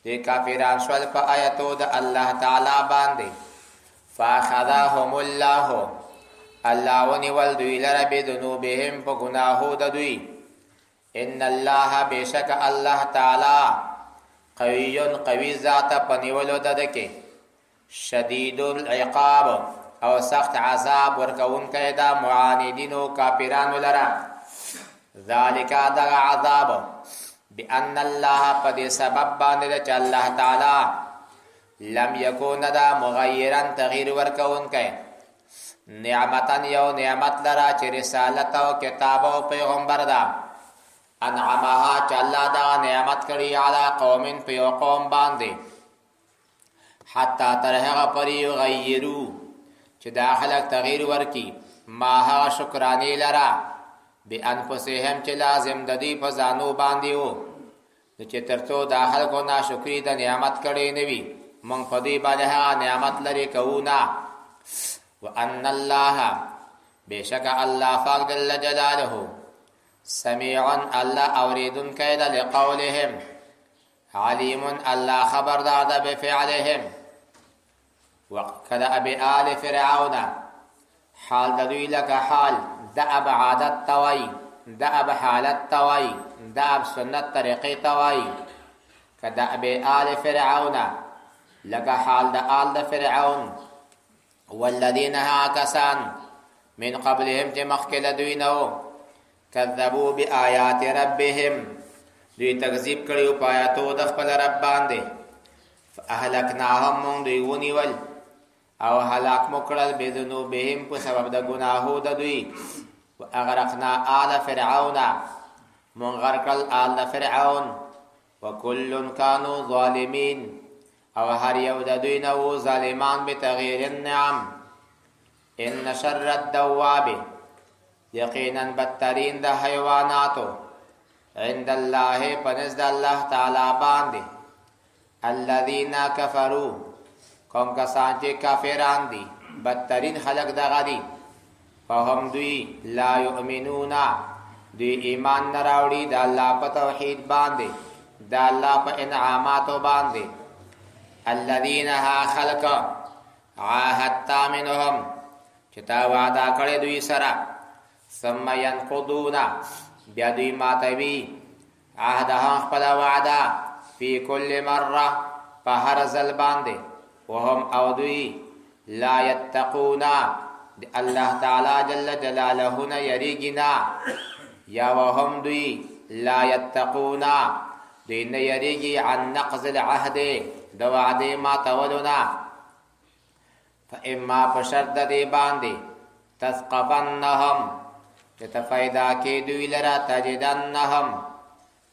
دوی کافران شول په آیتو د الله تعالی باندې. فاخذهم الله الله ونیول دوی لره بذنوبهم په ګناهو د دوی. ان الله بشک الله تعالی قوی قوی ذات په نیولو د ده کې شدید العقاب او سخت عذاب ورکوونکی دا معاندینو کافرانو لره. ذالک دغه عذاب بأن الله په دې سبب باندې چې الله تعالی لم یکون دا مغیرا تغییر ورکوونکی نعمتا یو نعمت لرا چې رسالت او کتاب او پیغمبر ده انعمها چې الله دا نعمت کړی علی قوم په یو قوم باندې حتی تر هغه پورې یغیرو چې دا خلک تغییر ورکي ما هغه شکرانې لره بانفسهم چې لازم د دوی په ځانو باندې وو. نو چې ترڅو دا خلکو ناشکري د نعمت کړی نه وي مونږ په دوی باندې هغه نعمت لرې کوو نه. وان الله بېشکه الله پاک جل جلاله سمیع الله اورېدونکی ده لقولهم علیم الله خبردار ده بفعلهم. وکده ابي آل فرعون حال د دوی لکه حال د اب عادت ته وایي، د اب حالت ته وایي، د اب سنت طریقې ته وایي. که د اب آل فرعون لکه حال د آل د فرعون والذین ها کسان من قبلهم چې مخکې له دوی نه وو کذبوا بآیات ربهم دوی تکذیب کړي په آیاتو د خپل رب باندې. فاهلکناهم مونږ دوی ونیول او هلاک مو کړل بذنوبهم په سبب د ګناهو د دوی. واغرقنا آل فرعون مونږ غرق کړل آل د فرعون. وکل کانوا ظالمین او هر یو د دوی نه وو ظالمان بتغییر النعم. ان شر الدواب یقینا بدترین د حیواناتو عند الله پنځ د الله تعالی باندې الذين كفروا کوم کسان چې کافران دي بدترین خلق دغه دي. فهم دوی لا یؤمنون دوی ایمان نه راوړي د الله په توحید باندې د الله په انعاماتو باندې. الذين ها خلق عاهدت منهم چې تا وعده کړې دوی سره ثم ينقضون بیا دوی ماتوي عهدهم خپل وعده فی کل مره په هر ځل باندې. وهم او دوی لا یتقون د الله تعالی جل جلاله نه یریږي نه، یا وهم دوی لا یتقون دوی نه یریږي عن نقض العهد د وعدې ماتولو نه. فاما په شرط د دې باندې تثقفنهم چې ته پیدا کې دوی لره تجدنهم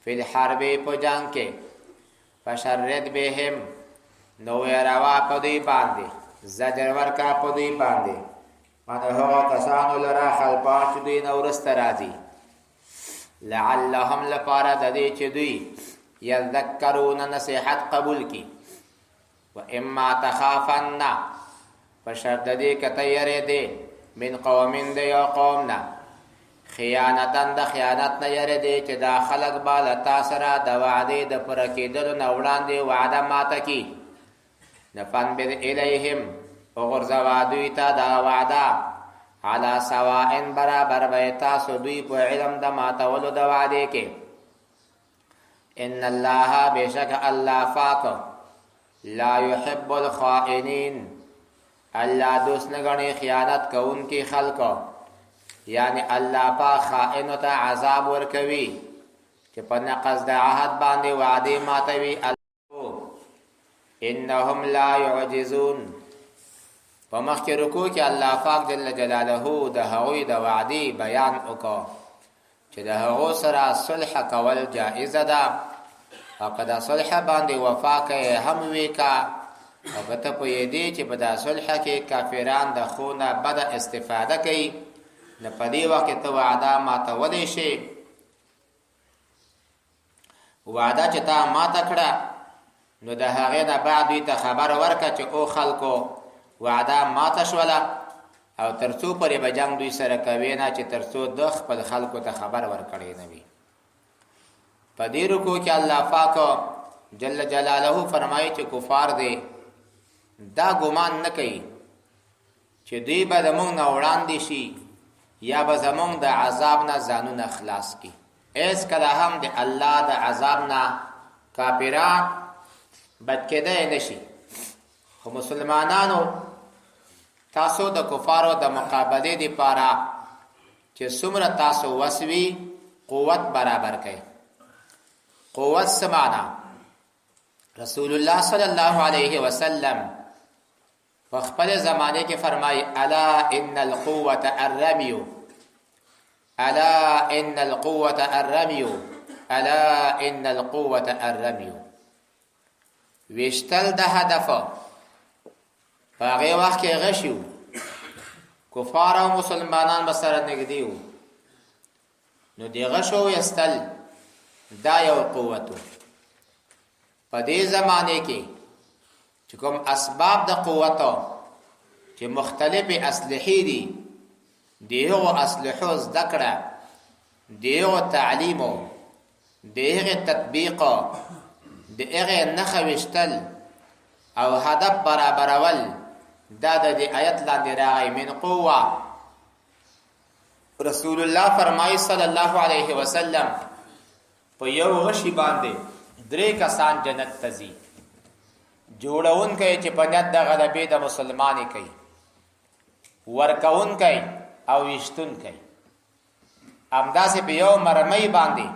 فی الحرب په جنګ کې فشرد بهم نو روا په دوی باندې زجر ورکا په دوی باندې من هغه کسانو لره خلفان چې دوی نه وروسته راځي لعلهم لپاره د دې چې دوی یذکرون نصیحت قبول کی. و اما تخافن په شرط د دې که ته یرېدې من قوم د یو قوم نه خیانتا د خیانت نه یرېدې چې دا خلک به له تا سره د وعدې د پوره کېدلو نه وړاندې وعده ماته کړي نو فانبذ الیهم وغورځوه دوی ته دا وعده علی سواء، برابر به تاسو دوی په علم د ماتولو د وعدې کې. ان الله، بشک الله پاک، لا يحب الخائنين، الله دوست نه غني خیانت کوونکي خلکو. یعنی الله پاک خائن ته عذاب ورکوي چې په نقض د عهد باندې وعده ماتوي. انهم لا يعجزون. په مخکې رکو کې الله پاک جل جلاله د هغوی د وعدې بیان وکړ چې د هغو سره صلح کول جائز ده، او که دا صلح باندې وفا کوي هم ویکا، او که ته پوهېدې چې په دا صلح کې کافران د ښو نه بده استفاده کوي، نو په دې وخت کې ته وعده ماتولی شې. وعده چې تا ماته کړه، نو د هغې نه بعد دوی ته خبر ورکړه چې او خلکو، وعده ماته شوله، او تر څو پورې به جنګ دوی سره کوې نه چې تر څو د خپل خلکو ته خبر ورکړی نه وي. په دې رکو کې الله پاک جل جلاله فرمایي چې کفار دی دا ګمان نه کوي چې دوی به د موږ نه وړاندې شي یا به زموږ د عذاب نه ځانونه خلاص کړي. هېڅ کله هم د الله د عذاب نه کافران بچ کېدای نه شي. خو مسلمانانو، تاسو د کفارو د مقابلې لپاره چې څومره تاسو وسوي قوت برابر کړئ. قوت څه معنا؟ رسول الله صلی الله علیه وسلم په خپل زمانه کې فرمایي: الا ان القوه الرمي، الا ان القوه الرمي، الا ان القوه الرمي. وشتل د هدف. په هغه وخت کې غشیو، کفار او مسلمانان به سره نږدې وو، نو د غشو وستل دا یو قوت. په دې زمانه کې چې کوم اسباب د قوت چې مختلفې اسلحې دي، د هغو اسلحو زده کړه، د هغو تعلیم، د هغې تطبیق، د هغې نښه ویشتل او هدف برابرول، دا د دې آیت لاندې راغی، من قوه. رسول الله فرمایي صلی الله علیه وسلم، په یو غشي باندې درې کسان جنت ته ځي: جوړونکی چې په نیت د غلبې د مسلمانې کوي، ورکونکی او ویشتونکی. همداسې په یو مرمۍ باندې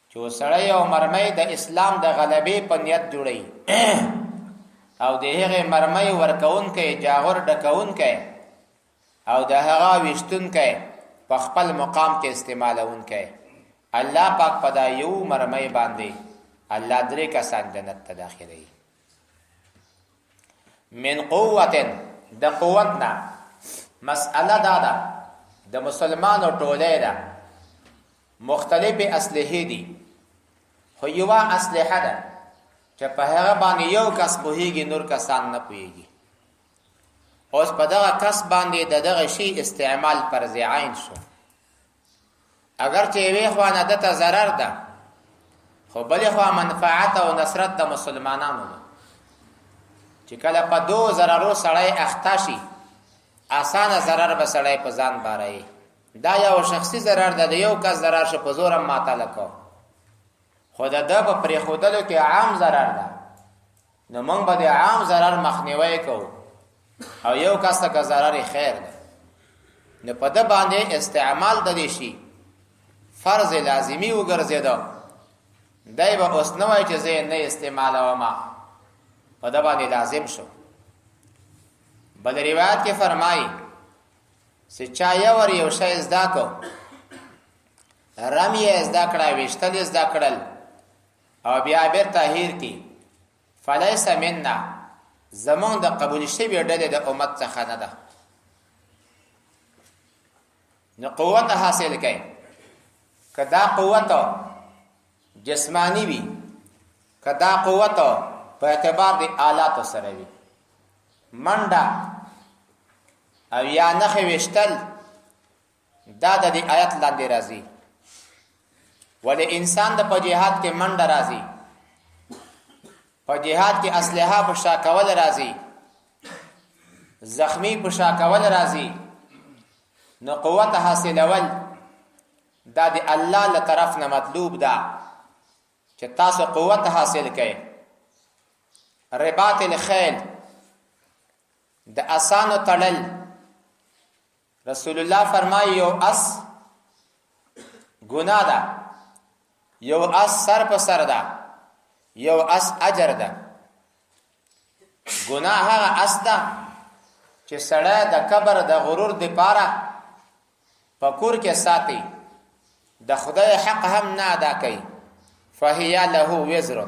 چې سړی یو مرمۍ د اسلام د غلبې په نیت جوړوي، او د هغې مرمۍ ورکونکی، جاغور ډکونکی او د هغه ویشتونکی، په خپل مقام کې استعمالونکی، الله پاک په دا یو مرمۍ باندې الله درې کسان جنت ته داخلوي. من قوت، د قوت نه. مسأله دا ده، د مسلمانو ټولی ده، مختلفې اسلحې دي، خو یوه اسلحه ده چې په هغه باندې یو کس پوهیږي، نور کسان نه پوهیږي. اوس په دغه کس باندې د دغه شی استعمال فرض عین شو. اگر چې یوې خوا نه دته ضرر ده، خو بلې خوا منفعت او نصرت د مسلمانانو ده. چې کله په دو ضررو سړی اخته شي، اسانه ضرر به سړی په ځان باروي. دا یو شخصي ضرر ده، د یو کس ضرر شو، په زور هم ماته لکو، خو د ده په پرېښودلو کې عام ضرر ده، نو موږ به د عام ضرر مخنیوی کوو، او یو کس ته که ضرر خیر ده، نو په ده باندې استعمال د دې شي فرض لازمی وګرځېده. دی به اوس نه وایي چې زه یې نه استعمالوم، په ده باندې لازم شو. بل روایت کې فرمایي چې چا یو ور یو شی زده کو، رمی یې زده کړه، ویشتل یې زده کړل، او بیا بیرته هیر کی، فلیس منا، زمونږ د قبول شوی ډلې د امت څخه نه ده. نو قوت حاصل کړئ، که دا قوت جسمانی وي، که دا قوت په اعتبار د آلاتو سره وي، منډه او یا نښې ویشتل، دا د دې آیت لاندې راځي. ولې انسان د په جهاد کې منډه راځي، په جهاد کې اسلحه په شا کول راځي. زخمی په شا کول راځي. نو قوت حاصلول دا د الله له طرف نه مطلوب ده چې تاسو قوت حاصل کړئ. رباط الخیل، د اسانو تړل، رسول الله فرمایي یو اس ګناه ده، یو اس سر په سر ده، یو اس اجر ده. ګناه هغه اس ده چې سړی د کبر د غرور د پاره په کور کې ساتي، د خدای حق هم نه ادا کوي، فهي له وزر.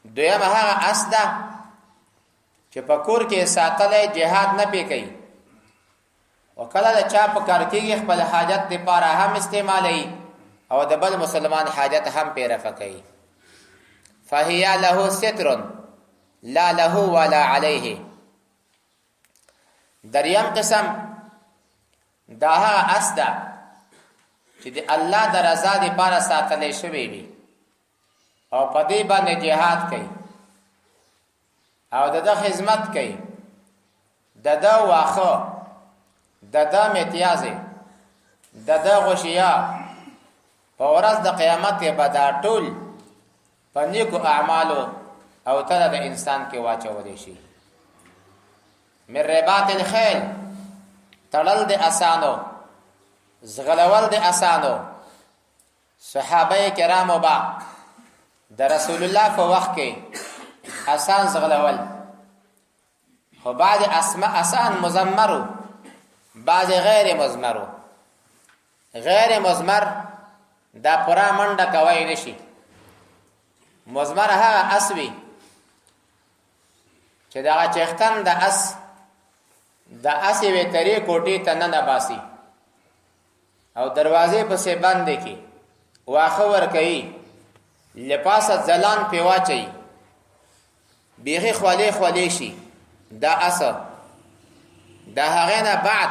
دویم هغه اس ده چې په کور کې ساتلی جهاد نه پی کوي، او کله د چا په کار کېږي خپل حاجت لپاره هم استعمالوي او د بل مسلمان حاجت هم پې رفع کوي، فهي له ستر لا له ولا عليه. دریم قسم دا هغه اس ده چې د الله د رضا لپاره ساتلی شوی وي او په دې باندې جهاد کوي او د ده خدمت کوي، د ده واخه، د ده متیازې، د ده غشیا، په ورځ د قیامت به دا ټول په نیکو اعمالو او تله د انسان کې واچولی شي. من رباط الخیل، تړل د اسانو، زغلول د اسانو. صحابه کرامو به د رسول الله په وخت کې اسان زغلول، خو بعض اسما اسان مزمرو، بعض غیر مزمرو. غیر مزمر دا پورا منډه کوي نشي. مزمر هغه اس وي چې دغه چختن د اس د اس وی تری کوټې ته نه باسي او دروازې پسې بندې کی، واخه ور کوي، لپاسه ځلان پې واچوي، بیخي خولې خولې شي دا اس. د هغې نه بعد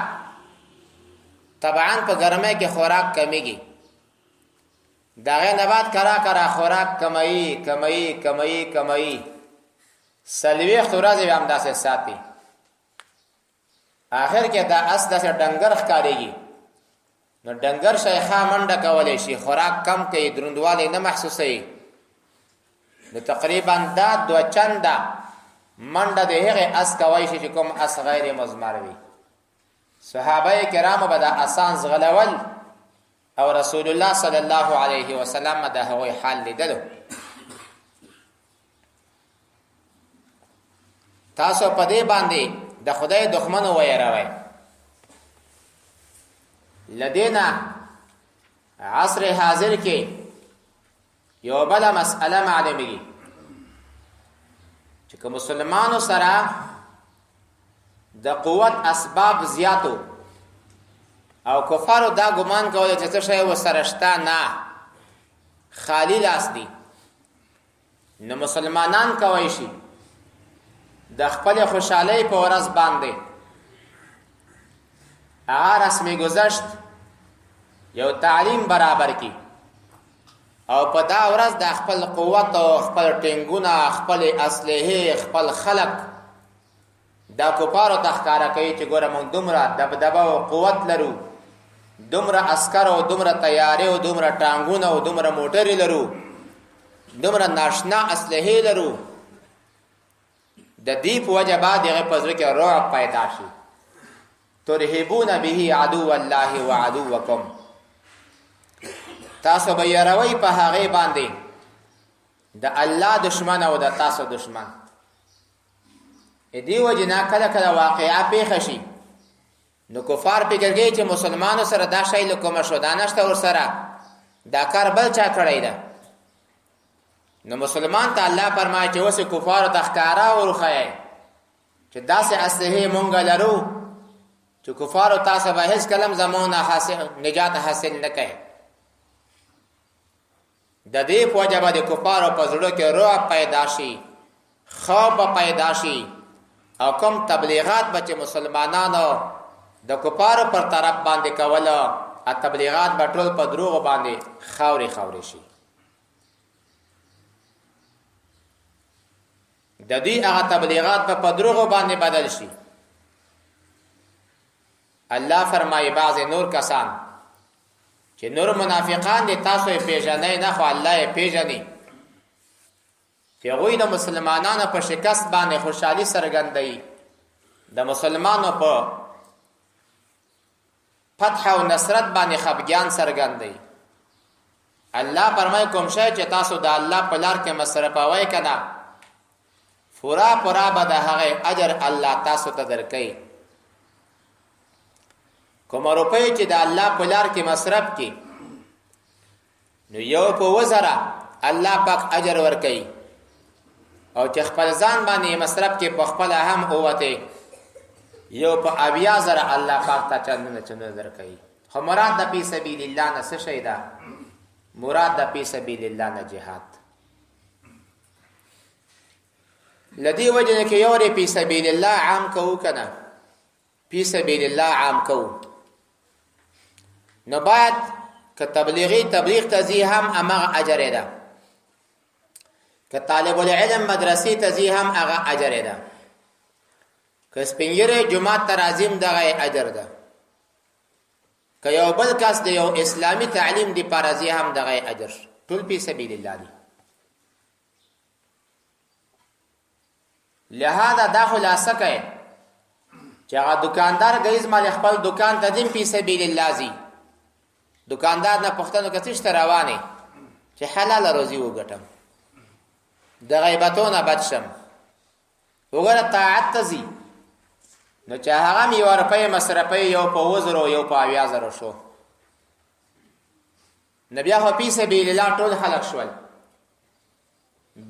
طبعا په ګرمۍ کې خوراک کمیږي، د هغې نه بعد کرا کرا خوراک کموي کموي کموي کموي، 40 ورځې به همداسې ساتي. آخر کې دا اس داسې ډنګر ښکارېږي، نو ډنګر شی ښه منډه کولی شي، خوراک کم کوي، دروندوالی نه محسوسوي. نو تقریبا دا دوه چنده منډه د هغې اس کوی شي چې کوم اس غیر مضمر وي. صحابه کرامو به دا اسان زغلول او رسول الله صلی الله علیه وسلم د هغوی حال لیدلو. تاسو په دې باندې د خدای دښمن ویروي. لدینا عصر حاضر کې یو بل مسأله معلومیږي چې که مسلمانو سره د قوت اسباب زیاتو او کفارو دا ګمان کول چې څه شی وسره شته، نه، خالی لاس دي، نو مسلمانان کوي شي د خپل خوشحالۍ په ورځ باندې هغه رسمي گذشت یو تعلیم برابر کی او په دا ورځ د خپل قوت او خپل ټینګونه، خپل اسلحه، خپل خلق دا کفارو ته ښکاره کوي چې ګوره موږ دومره دبدبه او قوت لرو، دومره عسکر او دومره طیارې او دومره ټانګونه او دومره موټرې لرو، دومره ناشنا اسلحې لرو. د دې په وجه به دغه په زړه کې رعب پیدا شي. ترهبون به عدو الله وعدوکم، تاسو به یروي په هغه باندې د الله دشمن او د تاسو دشمن. دی وجه نه کله کله واقعا پیښه شي نو کفار فکر کوي چې مسلمانو سره دا شی له کومه شو، دا نشته ورسره، دا کار بل چا کړی ده. نو مسلمان ته الله فرمایي چې اوس کفارو ته ښکاره وروښیئ چې داسې اسلحې مونږ لرو چې کفارو تاسو به هېڅ کله هم زموږ نه حاصل نجات حاصل نه کوي. د دې په وجه به د کفارو په زړه کې رعب پیدا شي، خوف به پیدا شي او کوم تبلیغات به چې مسلمانانو د کفارو پر طرف باندې کوله، تبلیغات به ټول په دروغو باندې خاورې خاورې شي. د دوی هغه تبلیغات په پدروغو باندې بدل شي. الله فرمایي بعض نور کسان چې نور منافقان دي، تاسو یې پیژنئ نه، خو الله یې پیژني، چې هغوی د مسلمانانو په شکست باندې خوشحالي څرګندوي، د مسلمانو په فتح او نصرت باندې خفګان څرګندوي. الله فرمایي کوم شی چې تاسو د الله په لار کې مصرفوئ که نه، پورا پورا به د هغې اجر الله تاسو ته درکوي. کومه روپۍ چې د الله په لار کې مصرف کی، نو یو په وزره الله پاک اجر ورکوي، او چې خپل ځان باندې مصرف کې په خپل هم اوته یو په 70,000 الله پاک ته چندونه چندونه درکوي. خو مراد د فی سبیل الله نه څه شی ده؟ مراد د فی سبیل الله نه جهاد. لدی وجه نه کې یو ری فی سبیل الله عام کوو کنه، فی سبیل الله عام کوو، نو باید که تبلیغی تبلیغ ته ځي هم همغه اجر ده، که طالب العلم مدرسې ته ځي هم هغه اجر ده، که سپینږیری جومات ته راځي هم دغه اجر ده، که یو بل کس د یو اسلامي تعلیم دی پاره ځي هم دغه اجر، ټول فی سبیل الله دی. لہذا دا خلاصه کوي چې هغه دکاندار ګیز مال خپل دکان ته دیم فی سبیل الله زی. دکاندار نه پښتنو کې څه روانه چې حلال روزي وګټم، د غیبتو نه بچ شم، وګوره طاعت ته ځي، نو چې هغه مې یوه روپۍ مصرفوي یو په 70,000 یو په 70,000 شو، نو بیا خو فی سبیل الله ټول خلک شول.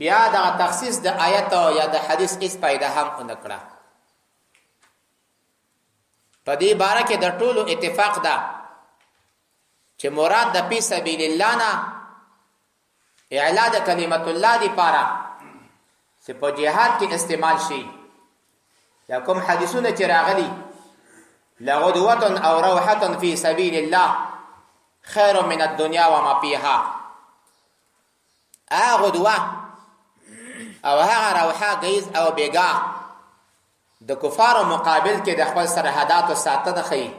بیا دغه تخصیص د آیت یا د حدیث هیڅ فایده هم ونه کړه. په دې باره کې د ټولو اتفاق ده چې مراد د فی سبیل الله نه اعلا د کلمت الله دی پاره چې په جهاد کې استعمال شي، یا کوم حدیثونه چې راغلي لغدوه او روحه فی سبیل الله خیر من الدنیا وما فیها، هغه غدوه او هغه روحه ګیز او بیګا د کفارو مقابل کې د خپل سرحداتو ساتنه ښیي.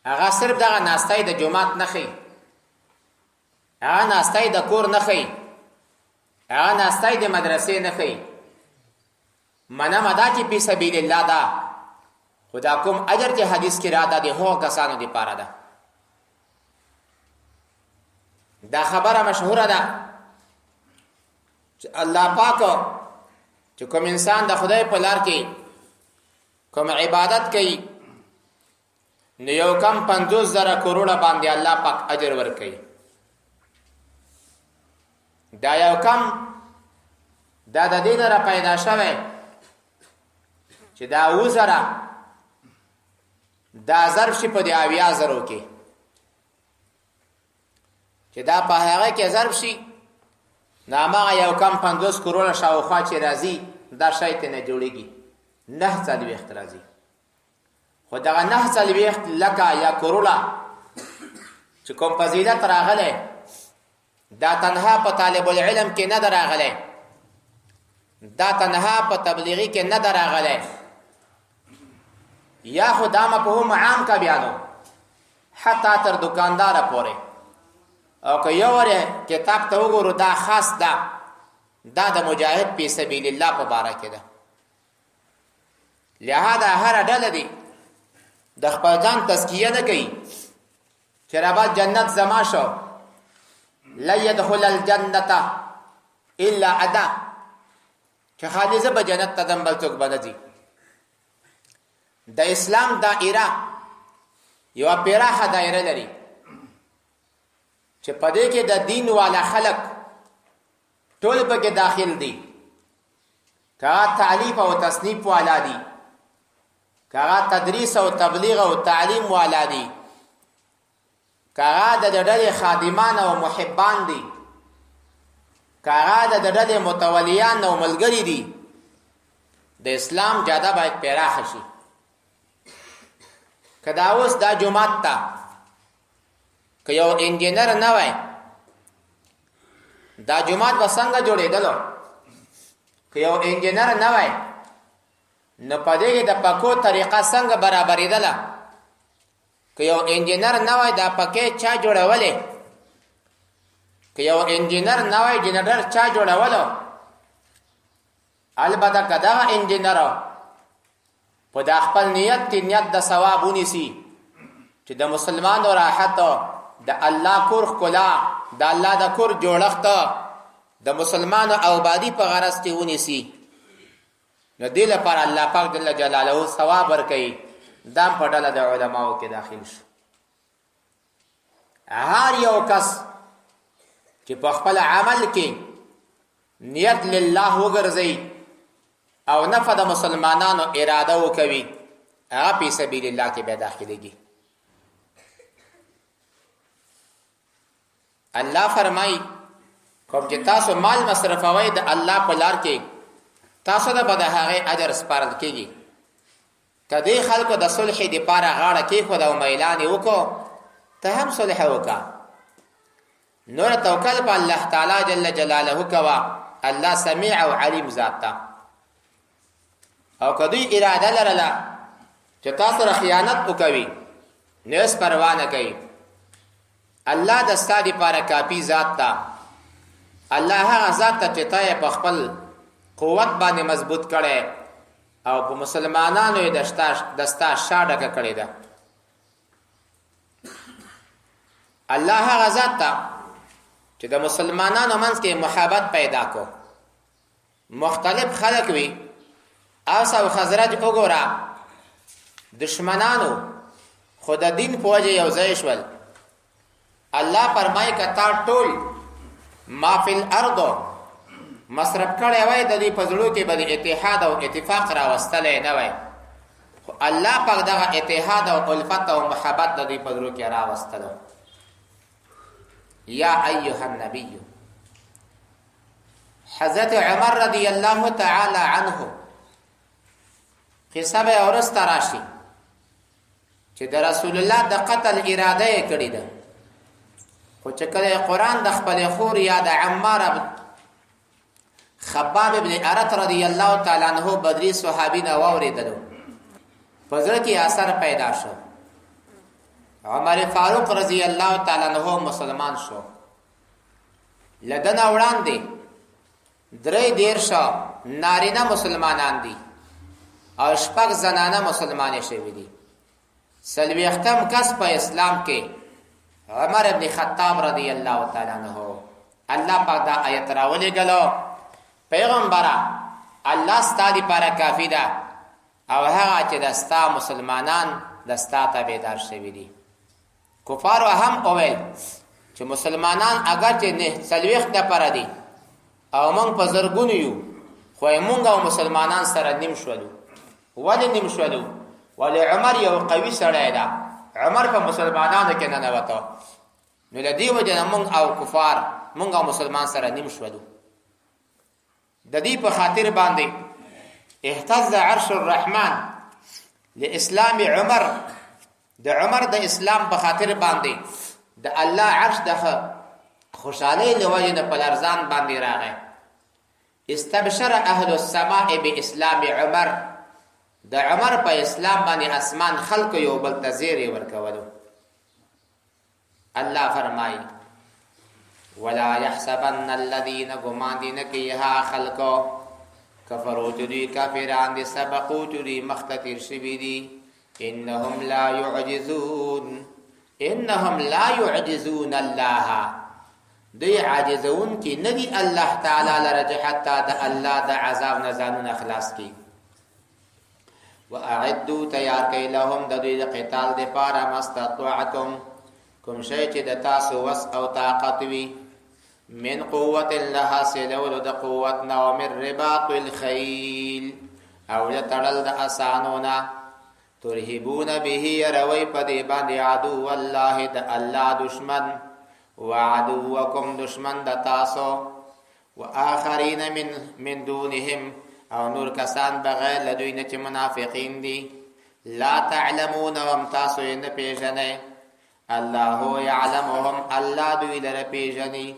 هغه صرف دغه ناستای د جومات نه ښیي، هغه ناستای د کور نه ښیي، هغه ناستای د مدرسې نه ښیي. منمه دا چې فی سبیل الله دا خو دا کوم اجر چې حدیث کې را ده د هغو کسانو دپاره ده. دا خبره مشهوره ده چې الله پاک چې کوم انسان د خدای په لار کې کوم عبادت کوي، نو یو کم 50,000 کروڑه باندې الله پاک اجر ورکوي. دا یو کم دا د دې نه را پیدا شوی چې دا وزره دا ضرب شي په دې 70,000 کې، چې دا په هغه کې ضرب شي، نو هماغه یو کم 50 کروڑه شاوخوا چې راځي دا شی ته نه جوړېږي، 49 راځي. خو دغه 49 لکه یا کروڑه چې کوم فضیلت راغلی، دا تنها په طالب العلم کې نه دراغلی، دا تنها په تبلیغي کې نه دراغلی، یا خو دا مفهوم عام کا بیانو حتی تر دکاندار پورې. او که یو ور کتاب ته وګورو دا خاص ده، دا د مجاهد په سبیل الله په باره کې ده. لہذا هر ډله دی د خپل ځان تزکیه نه کوي چې ربا جنت زما شو، لا يدخل الجنه الا ادا، چې خالي زه به جنت ته ځم بل څوک به نه ځي. د اسلام دایره یوه پراخه دایره لري چې په دې کې د دین والا خلک ټول پکې داخل دي، که تالیف او تصنیف والا دي، که تدریس او تبلیغ او تعلیم والا دي، که د ډلې خادمان او محبان دي، که د ډلې متولیان او ملګري دي. د اسلام جاده باید پراخه شي. که دا اوس دا جومات ته که یو انجینر نه وای، د دا جماعت به څنګه جوړېدلو که یو انجینر نه وای، نو په دې کې د پکو طریقه څنګه برابرېدله؟ که یو انجینر نه وای، دا پکې چا جوړولې؟ که یو انجینر نه وای، جنریټر چا جوړولو؟ البته که دغه انجینر په دا خپل نیت کې نیت د ثواب ونیسي چې د مسلمانو راحت، د الله کور ښکلا، د الله د کور جوړښت، د مسلمانو آبادی په غرض کې ونیسي، نو دې لپاره الله پاک جل جلاله ثواب ورکوي. دا په ډله د علماو کې داخل شو. هر یو کس چې په خپل عمل کې نیت لله وګرځي او نفع د مسلمانانو اراده وکوي، هغه په سبیل الله کې به داخليږي. الله فرمای، کوم چې تاسو مال مصرفوي د الله په لار کې، تاسو ته به د هغې اجر سپارل کېږي. که دې خلکو د صلح دپاره غاړه کېښوده او میلان یې وکړو، ته هم صلح وکړه. نور توکل په الله تعالی جل جلاله کوه، الله سمیع او علیم ذات ته. او که دوی اراده لرله چې تاسو سره خیانت وکوي، نو هېڅ پروا نه کوي. الله د ستا دپاره کافي ذات ته. الله هغه ذات ته چې تا یې په خپل قوت باندې مضبوط کړی او په مسلمانانو یې د ستا شا ډکه کړې ده. الله هغه ذات ته چې د مسلمانانو منځ کې محبت پیدا کو. مختلف خلک وي، اوس او خزرج وګوره، دشمنانو خو د دین په وجه یو ځای شول. الله فرمایي، که تا ټول ما فی الارض مصرف کړی وای، د دې په زړو کې به د اتحاد او اتفاق راوستلی نه وای، خو الله پاک دغه اتحاد او الفت او محبت د دې په زړو کې راوستلو. یا ایها النبی، حضرت عمر رضی الله تعالی عنه قصه به ورسته راشي چې د رسول الله د قتل اراده یې کړې ده، خو چې کله قرآن د خپل خور یا د عمار خباب ابن ارت رضی الله تعالی عنہ بدری صحابي نه واورېدلو، په زړه کې اثر پیدا شو. عمر فاروق رضی الله تعالی عنہ مسلمان شو. لدنه وړاندې 33 نارینه مسلمانان دي او 6 زنانه مسلمانې شوي دي. 40م کس په اسلام کې عمر ابن خطاب رضی الله تعالی عنہ. الله پاک دا آیت راولېږلو، پیغمبره الله ستا دپاره کافي ده او هغه چې د ستا مسلمانان د ستا تابعدار شوي دي. کفارو هم وویل چې مسلمانان اګر چې نه 40 نفره دي او موږ په زرګونو یو، خو موږ او مسلمانان سره نیم شولو. ولې نیم شولو؟ ولې عمر یو قوي سړی ده، عمر په مسلمانانو کې ننوته، نو له دې وجې نه موږ او کفار، موږ او مسلمان سره نیم شولو. د دې په خاطر باندې اهتز عرش الرحمن لاسلام عمر. د عمر د اسلام په خاطر باندې د الله عرش د خوشحالۍ له وجې نه په لرزان باندې راغی. استبشر اهل السماء باسلام عمر. د عمر په اسلام باندې اسمان خلکو یو بل ته زیری ورکولو. الله فرمایي، ولا يحسبن الذين، ګمان دي نه کوي هغه خلکو، کفرو، چې دوی کافران دي، سبقو، چې دوی مخته تېر شوي دي، انهم لا يعجزون، انهم لا يعجزون الله، دوی عاجزون کې نه دي الله تعالی لره چې حتی د الله د عذاب نه ځانونه خلاص کړي. واعدو، تیار کړئ، لهم، د دوی د قتال دپاره، ما استطعتم، کوم شی چې د تاسو وس او طاقت وي، من قوت، له حاصلولو د قوت نه، او من رباط الخیل، او له تړل د اسانو نه، ترهبون به، يروي په دې باندې، عدو الله، د الله دشمن، وعدوکم، دشمن د تاسو، واخرین من دونهم، او نور کسان بغیر له دوی نه چې منافقین دي، لا تعلمونهم، تاسو یې نه پیژنئ، الله يعلمهم، الله دوی لره پیژني.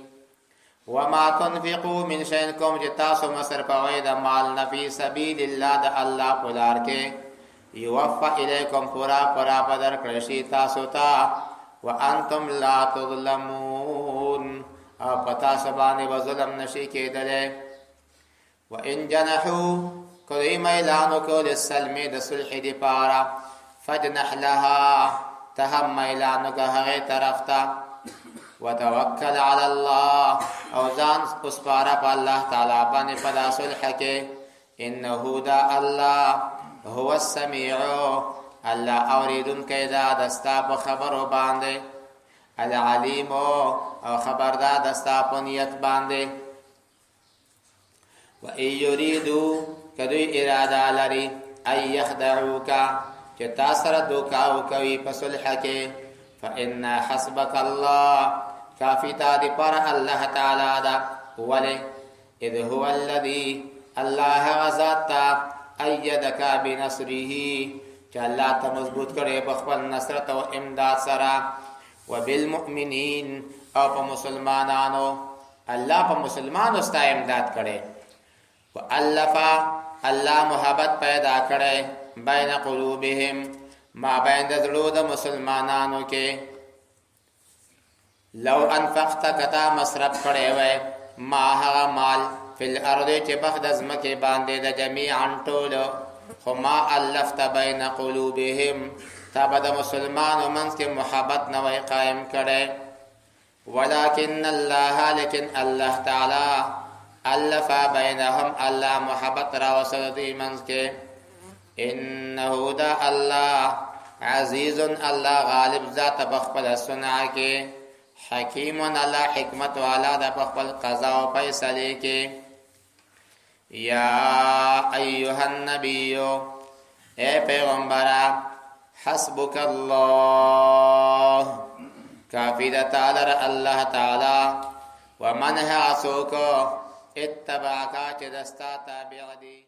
وما تنفقوا من شيء کوم چې تاسو مصرفوئ د مال نه فی سبیل الله د الله په لار کې، یوفا الیکم پورا پورا به درکړی شي تاسو ته، وانتم لا تظلمون او په تاسو باندې به ظلم نشي کېدلی. وان جنحو که دوی میلان وکړو للسلم د صلح دپاره، فجنح لها ته هم میلان وکړه هغې طرف ته، وتوکل علی الله او ځان وسپاره په الله تعالی باندې په دا صلح کې، انه دا الله هو السمیع الله اوریدونکی دا د ستا په خبرو باندې، العلیم او خبردار د ستا په نیت باندې. و ای یریدو کدوی اراده لري ای یخدعوک چې تا سره دوکا وکوي په صلح کې، فإن حسبک الله کافی تا دی پر الله تعالی دا، ولی اذ هو الذی الله غزاد تا ایدک بنصره چې الله ته مضبوط کړي په خپل نصرت او امداد سره، وبالمؤمنین او په مسلمانانو، الله په مسلمانو ستا امداد کړي، والف الله محبت پیدا کړي بین قلوبهم ما بین د زړو د مسلمانانو کې. لو انفقت کتا مصرف کړي وای ما هغه مال فی الارض چې بخ د ځمکې باندې د جميعا ټول، خو ما الفت بین قلوبهم تا به د مسلمانو منځ کې محبت نه وای قایم کړی، ولكن الله لیکن الله تعالی الف بینهم الله محبت راوسل دوی منځ کې، انه دا الله عزیز الله غالب ذات په خپل صنع کې، حکیم الله حکمت والا د په خپل قضا او فیصله کې. یا ایها النبی اے پیغمبره حسبک الله کافی د تعالی الله تعالی، ومن هغه څوک اتبعک چې د ستا تابع دي.